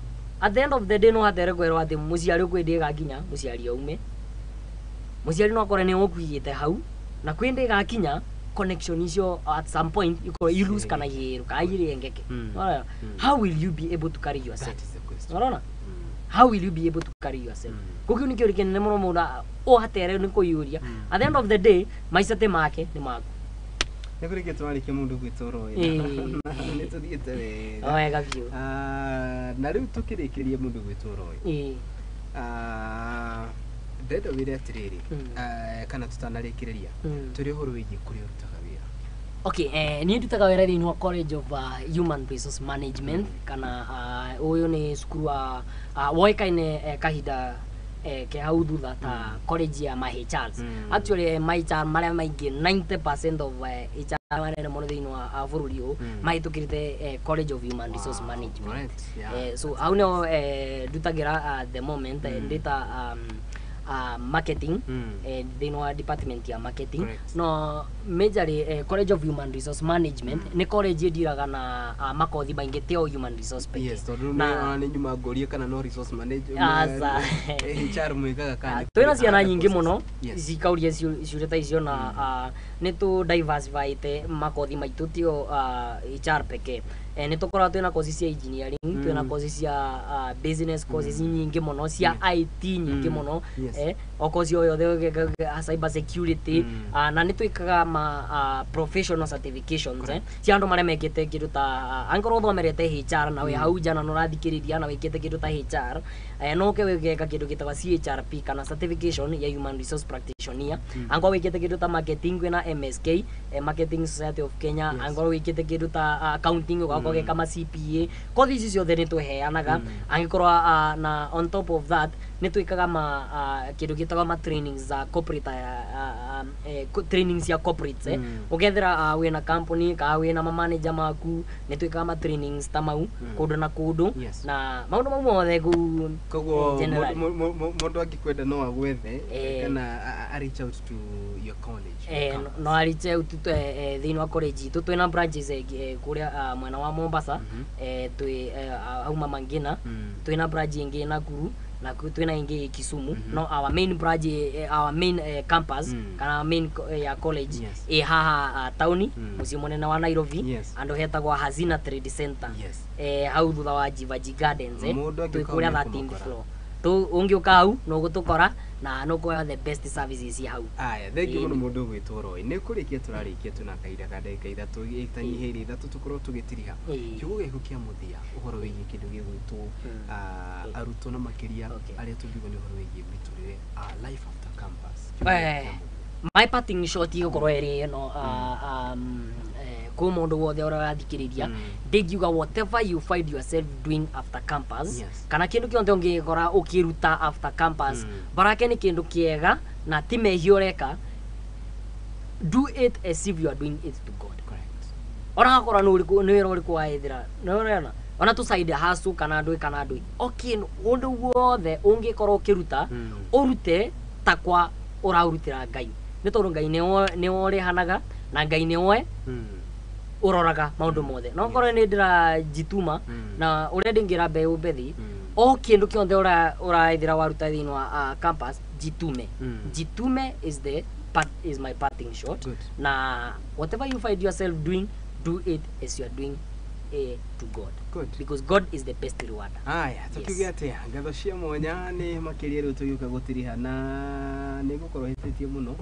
at the end of the day no hatere kwĩrwo atĩ mũciari kwĩ ĩgakinya mũciari aume. Mũciari no akore nĩ ũkuigĩte hau na kwĩ ndĩ ĩgakinya connection icio at some point ikorwo i lose kana igĩrũ kana irengeke. Unaona? How will you be able to carry yourself? Unaona? How will you be able to carry yourself? Koguo kĩu nĩkĩo kĩnene mũno mũndũ ũhatere nĩ kũiyũria. At the end of the day maica ti make, nĩ maku. Nĩ kũrĩkia twarĩkia mũndũ gwĩtwo Roy. Nĩ tũthiĩte wega. Wega biũ. Na rĩu tũkĩrĩkĩria mũndũ gwĩtwo Roy, ndenda wĩre atĩrĩrĩ, kana tũtanarĩkĩrĩria, tũrĩ ũhoro wĩgiĩ kũrĩa ũrutaga wĩra. Okay, niĩ ndutaga wĩra thĩinĩ wa College of Human Resource Management, kana ũyũ nĩ cukuru wa woĩkaine kahinda ke hau thutha ta college ya ma HRs. Actually, ma HR marĩa maingĩ, 90% of HR manene mũno thĩinĩ wa bũrũri ũyũ mahĩtũkĩrĩte College of Human Resource Management. So hau nĩho ndutagĩra at the moment, ndĩta marketing, thĩinĩ wa department ya marketing. No majorly, College of Human Resource Management nĩ college ĩndiraga na makothi maingĩ, ti o human resource pekee. Yes, tondũ ona nĩ nyuma ngũrie kana no resource management Aca. HR mwĩkaga kana nĩ Twĩna kũrĩ ciana other nyingĩ courses? Mũno cikauria ciũria ta icio, na nĩ tũ diversifyte makothi maitũ, tio HR pekee. Nĩ tũkoragwo twĩna kosi cia engineering, twĩna kosi cia business courses nyingĩ mũno, cia IT nyingĩ mũno. O kosi o yothe cyber security. Na nĩ twĩkaga ma professional certifications cia andũ marĩa mekĩte kĩndũ ta angĩkorwo ũthomerete HR na wĩ hau nja na nĩ ũrathikĩrĩria na wĩkĩte kĩndũ ta HR, no ũke wĩgeka kĩndũ gĩtagwo CHRP kana certification ya human resource practitioner. Angĩkorwo wĩkĩte kĩndũ ta marketing, kwĩna MSK, Marketing Society of Kenya. Angĩkorwo wĩkĩte kĩndũ ta accounting, ũgakorwo ũgĩka ma CPA. Kothi ici ciothe nĩ tũheanaga. Angĩkorwo na on top of that nĩ twĩkaga ma kĩndũ gĩtagwo ma trainings za corporate, trainings cia corporates. Ũkethera wĩna company kana wĩna ma manager maku, nĩ twĩkaga ma trainings ta mau kũndũ na kũndũ na maũndũ mau mothe kũu. Koguo Generally. Mũndũ angĩkwenda no agwethe kana a reach out to your college, your campus. No ariche out thĩinĩ wa college itũ. Twĩna branches kũrĩa mwena wa Mombasa, twĩ hau Mama Ngina. Twĩna branch ĩngĩ Nakuru na twĩna ĩngĩ Kisumu. No our main branch, our main campus kana main ya college ĩ haha taũni, mũciĩ mũnene wa Nairobi, andũ hetagwo Hazina Trade Center, hau thutha wa Jivaji Gardens. Mũndũ Twĩ angĩũka kũrĩa hau 13th nĩekũmũkora. floor. Tu ũngĩũka hau nũgũtũkora na nũkuoya the best services hau. Aya, thengiũ mũno mũndũ ũgwĩtwo Roy. Nĩ kũrĩkia tũrarĩkia, twĩna kahinda ka ndagĩka 3 ĩtanyihĩire 3 tũkorwo tũgĩtiriha. Kiugo gĩaku kĩa mũthia ũhoro wĩgiĩ kĩndũ gĩgwĩtwo arutwo na makĩria arĩa tũngiuga nĩ ũhoro wĩgiĩ mĩtũrĩre, life after campus. Kiugo gĩaku kĩa mũthia. My parting shot igũkorwo ĩrĩ ĩno, kwĩ mũndũ wothe ũrĩa ũrathikĩrĩria, ndingiuga whatever you find yourself doing after campus kana kĩndũ kĩothe ũngĩkora ũkĩruta after campus, barake nĩ kĩndũ kĩega na ti mehia ũreka, do it as if you are doing it to God. Ona akorwo nĩ ũrĩkũ, nĩ wĩra ũrĩkũ waethera, nĩ ũrona ona tu side hustle kana ndũĩ kana ndũĩ, o kĩndũ, ũndũ wothe ũngĩkorwo ũkĩruta, ũrute ta kwa ũraũrutĩra Ngai, nĩ tondũ Ngai nĩwe ũrĩhanaga na Ngai nĩwe ũroraga maũndũ mothe. No korwo nĩ ndĩrajituma na ũrĩa ndĩngĩra mbeũ mbethi, o kĩndũ kĩothe ũraethera waruta thĩinĩ wa campus, jitume. Jitume is the part, is my parting shot. Na whatever you find yourself doing, do it as you are doing to God. Good. Because God is the best rewarder. Aya, tukiuge atia, ngatho cia mwanya nĩ makĩria rĩu tũgĩũka gũtiriha na nĩ gũkorwo hĩtĩtie mũno.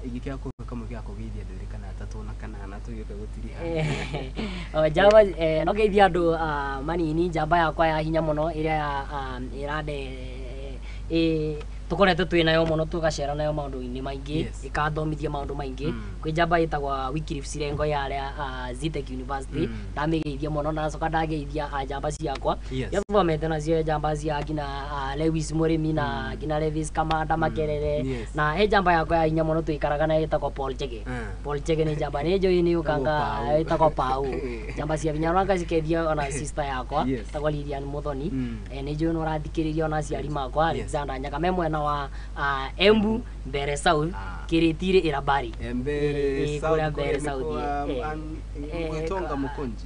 Ingĩkĩaga kũhe kamwe gĩa kũgeithia andũ erĩ kana atatũ na kanana tũgĩũka gũtiriha. O, njamba no geithia andũ manini, njamba yakwa ya hinya mũno ĩrĩa ya ĩrande tũkoretwo twĩ nayo mũno, tũgacera nayo maũndũ-inĩ maingĩ, ĩkathomithia maũndũ maingĩ. Kwĩ njamba ĩtagwo Wycliffe Sirengo ya arĩa Zetech University, ndamĩgeithia mũno. Ndacoka ndageithia njamba ciakwa iria tũthomete nacio, njamba cia nginya Lewis Mũrĩmi na nginya Levis Kamanda Makerere. Na he njamba yakwa ya hinya mũno tũikaraga nayo ĩtagwo Paul Chege. Paul Chege nĩ njamba nĩ njũĩ nĩ ũkanga. Pau. Ĩtagwo Pau, njamba cia hinya. Ngacikeithia ona sister yakwa ĩtagwo Lilian Muthoni. Nĩ njũĩ nĩ ũrathikĩrĩria, ona aciari makwa Alexander Nyaga me mwena wa Embu Mbere South, Kĩrĩtirĩ Ĩrabari. Mbere South. Kũrĩa Mbere Kũrĩa nĩ South. kwa Gwitonga Mũkũnji.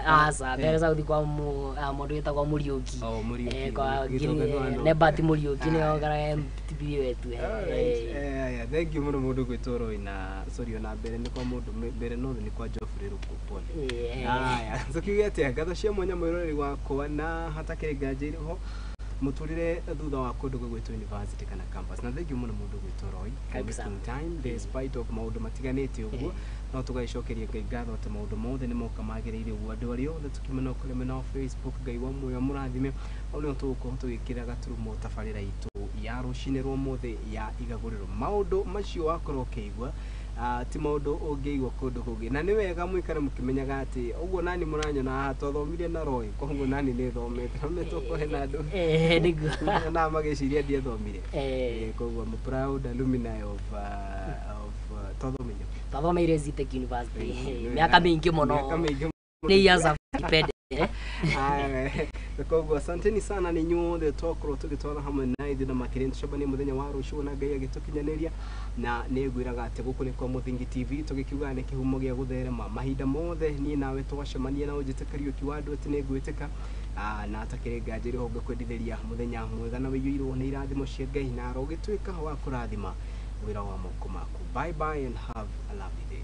Aca, Mbere South kwa mũndũ wĩtagwo Mũriũki. Oh, Mũriũki. Kwa Gĩtonga kwa andũ. Nebert Mũriũki nĩwe ũgara MTP wetu. Alright. Aya, thank you mũno mũndũ gwĩtwo Roy na sorry, ona mbere nĩ kwa mũndũ mbere north nĩ kwa Geoffrey Ruku, pole. Aya, tukiuge atĩa, ngatho cia mwanya mwĩroreri wakwa, na hatakĩrĩ nganja irĩ ho mũtũrĩre thutha wa kũndũ gũgwĩtwo university kana campus. Na thank you mũno mũndũ gwĩtwo Roy for Karibu sana. making time despite of maũndũ matiganĩte ũguo. No tũgagĩcokeria Ngai ngatho atĩ maũndũ mothe nĩ moka magĩrĩire ũguo. Andũ arĩa othe tũkĩmena kũrĩa mena wa Facebook, Ngai wa muoyo amũrathime. Hau nĩho tũgũkorwo tũgĩkĩra gaturumo tabarĩra itũ ya rũcinĩ rwa ũmũthĩ ya igagũrĩro. Maũndũ macio wakorwo ũkĩigua ti maũndũ ũngĩigua kũndũ kũngĩ, na nĩ wega mũikare mũkĩmenyaga atĩ ũguo nani mũranyona haha twathomire na Roy, koguo nani nĩ thomete na metũkũhe na andũ Nĩguo. na magĩciria ndiathomire. Koguo I'm a proud alumni of twathomire Twathomeire Zetech University Nĩ mĩaka mĩingĩ mũno. Mĩaka mĩingĩ. Nĩ years of independence. Aya, koguo asanteni sana nĩ inyuothe twakorwo tũgĩtwara hamwe na ithuĩ, na makĩria tũcemanie mũthenya wa rũciũ na Ngai agĩtũkinyanĩria. Na nĩ ngwĩraga atĩ gũkũ nĩ kwa Mũthingi TV, tũgĩkiugaga nĩ kĩhumo gĩa gũtherema mahinda mothe. Niĩ nawe twacemania na ũnjĩtĩkĩrie ũkiuga andũ atĩ nĩ ngwĩtĩka. Na atakĩrĩ nganja ĩrĩ ho ngakwendithĩria mũthenya mwega na wĩiyũirwo nĩ irathimo cia Ngai, na arogĩtuĩka wa kũrathima wĩra wa moko maku. Bye bye and have a lovely day.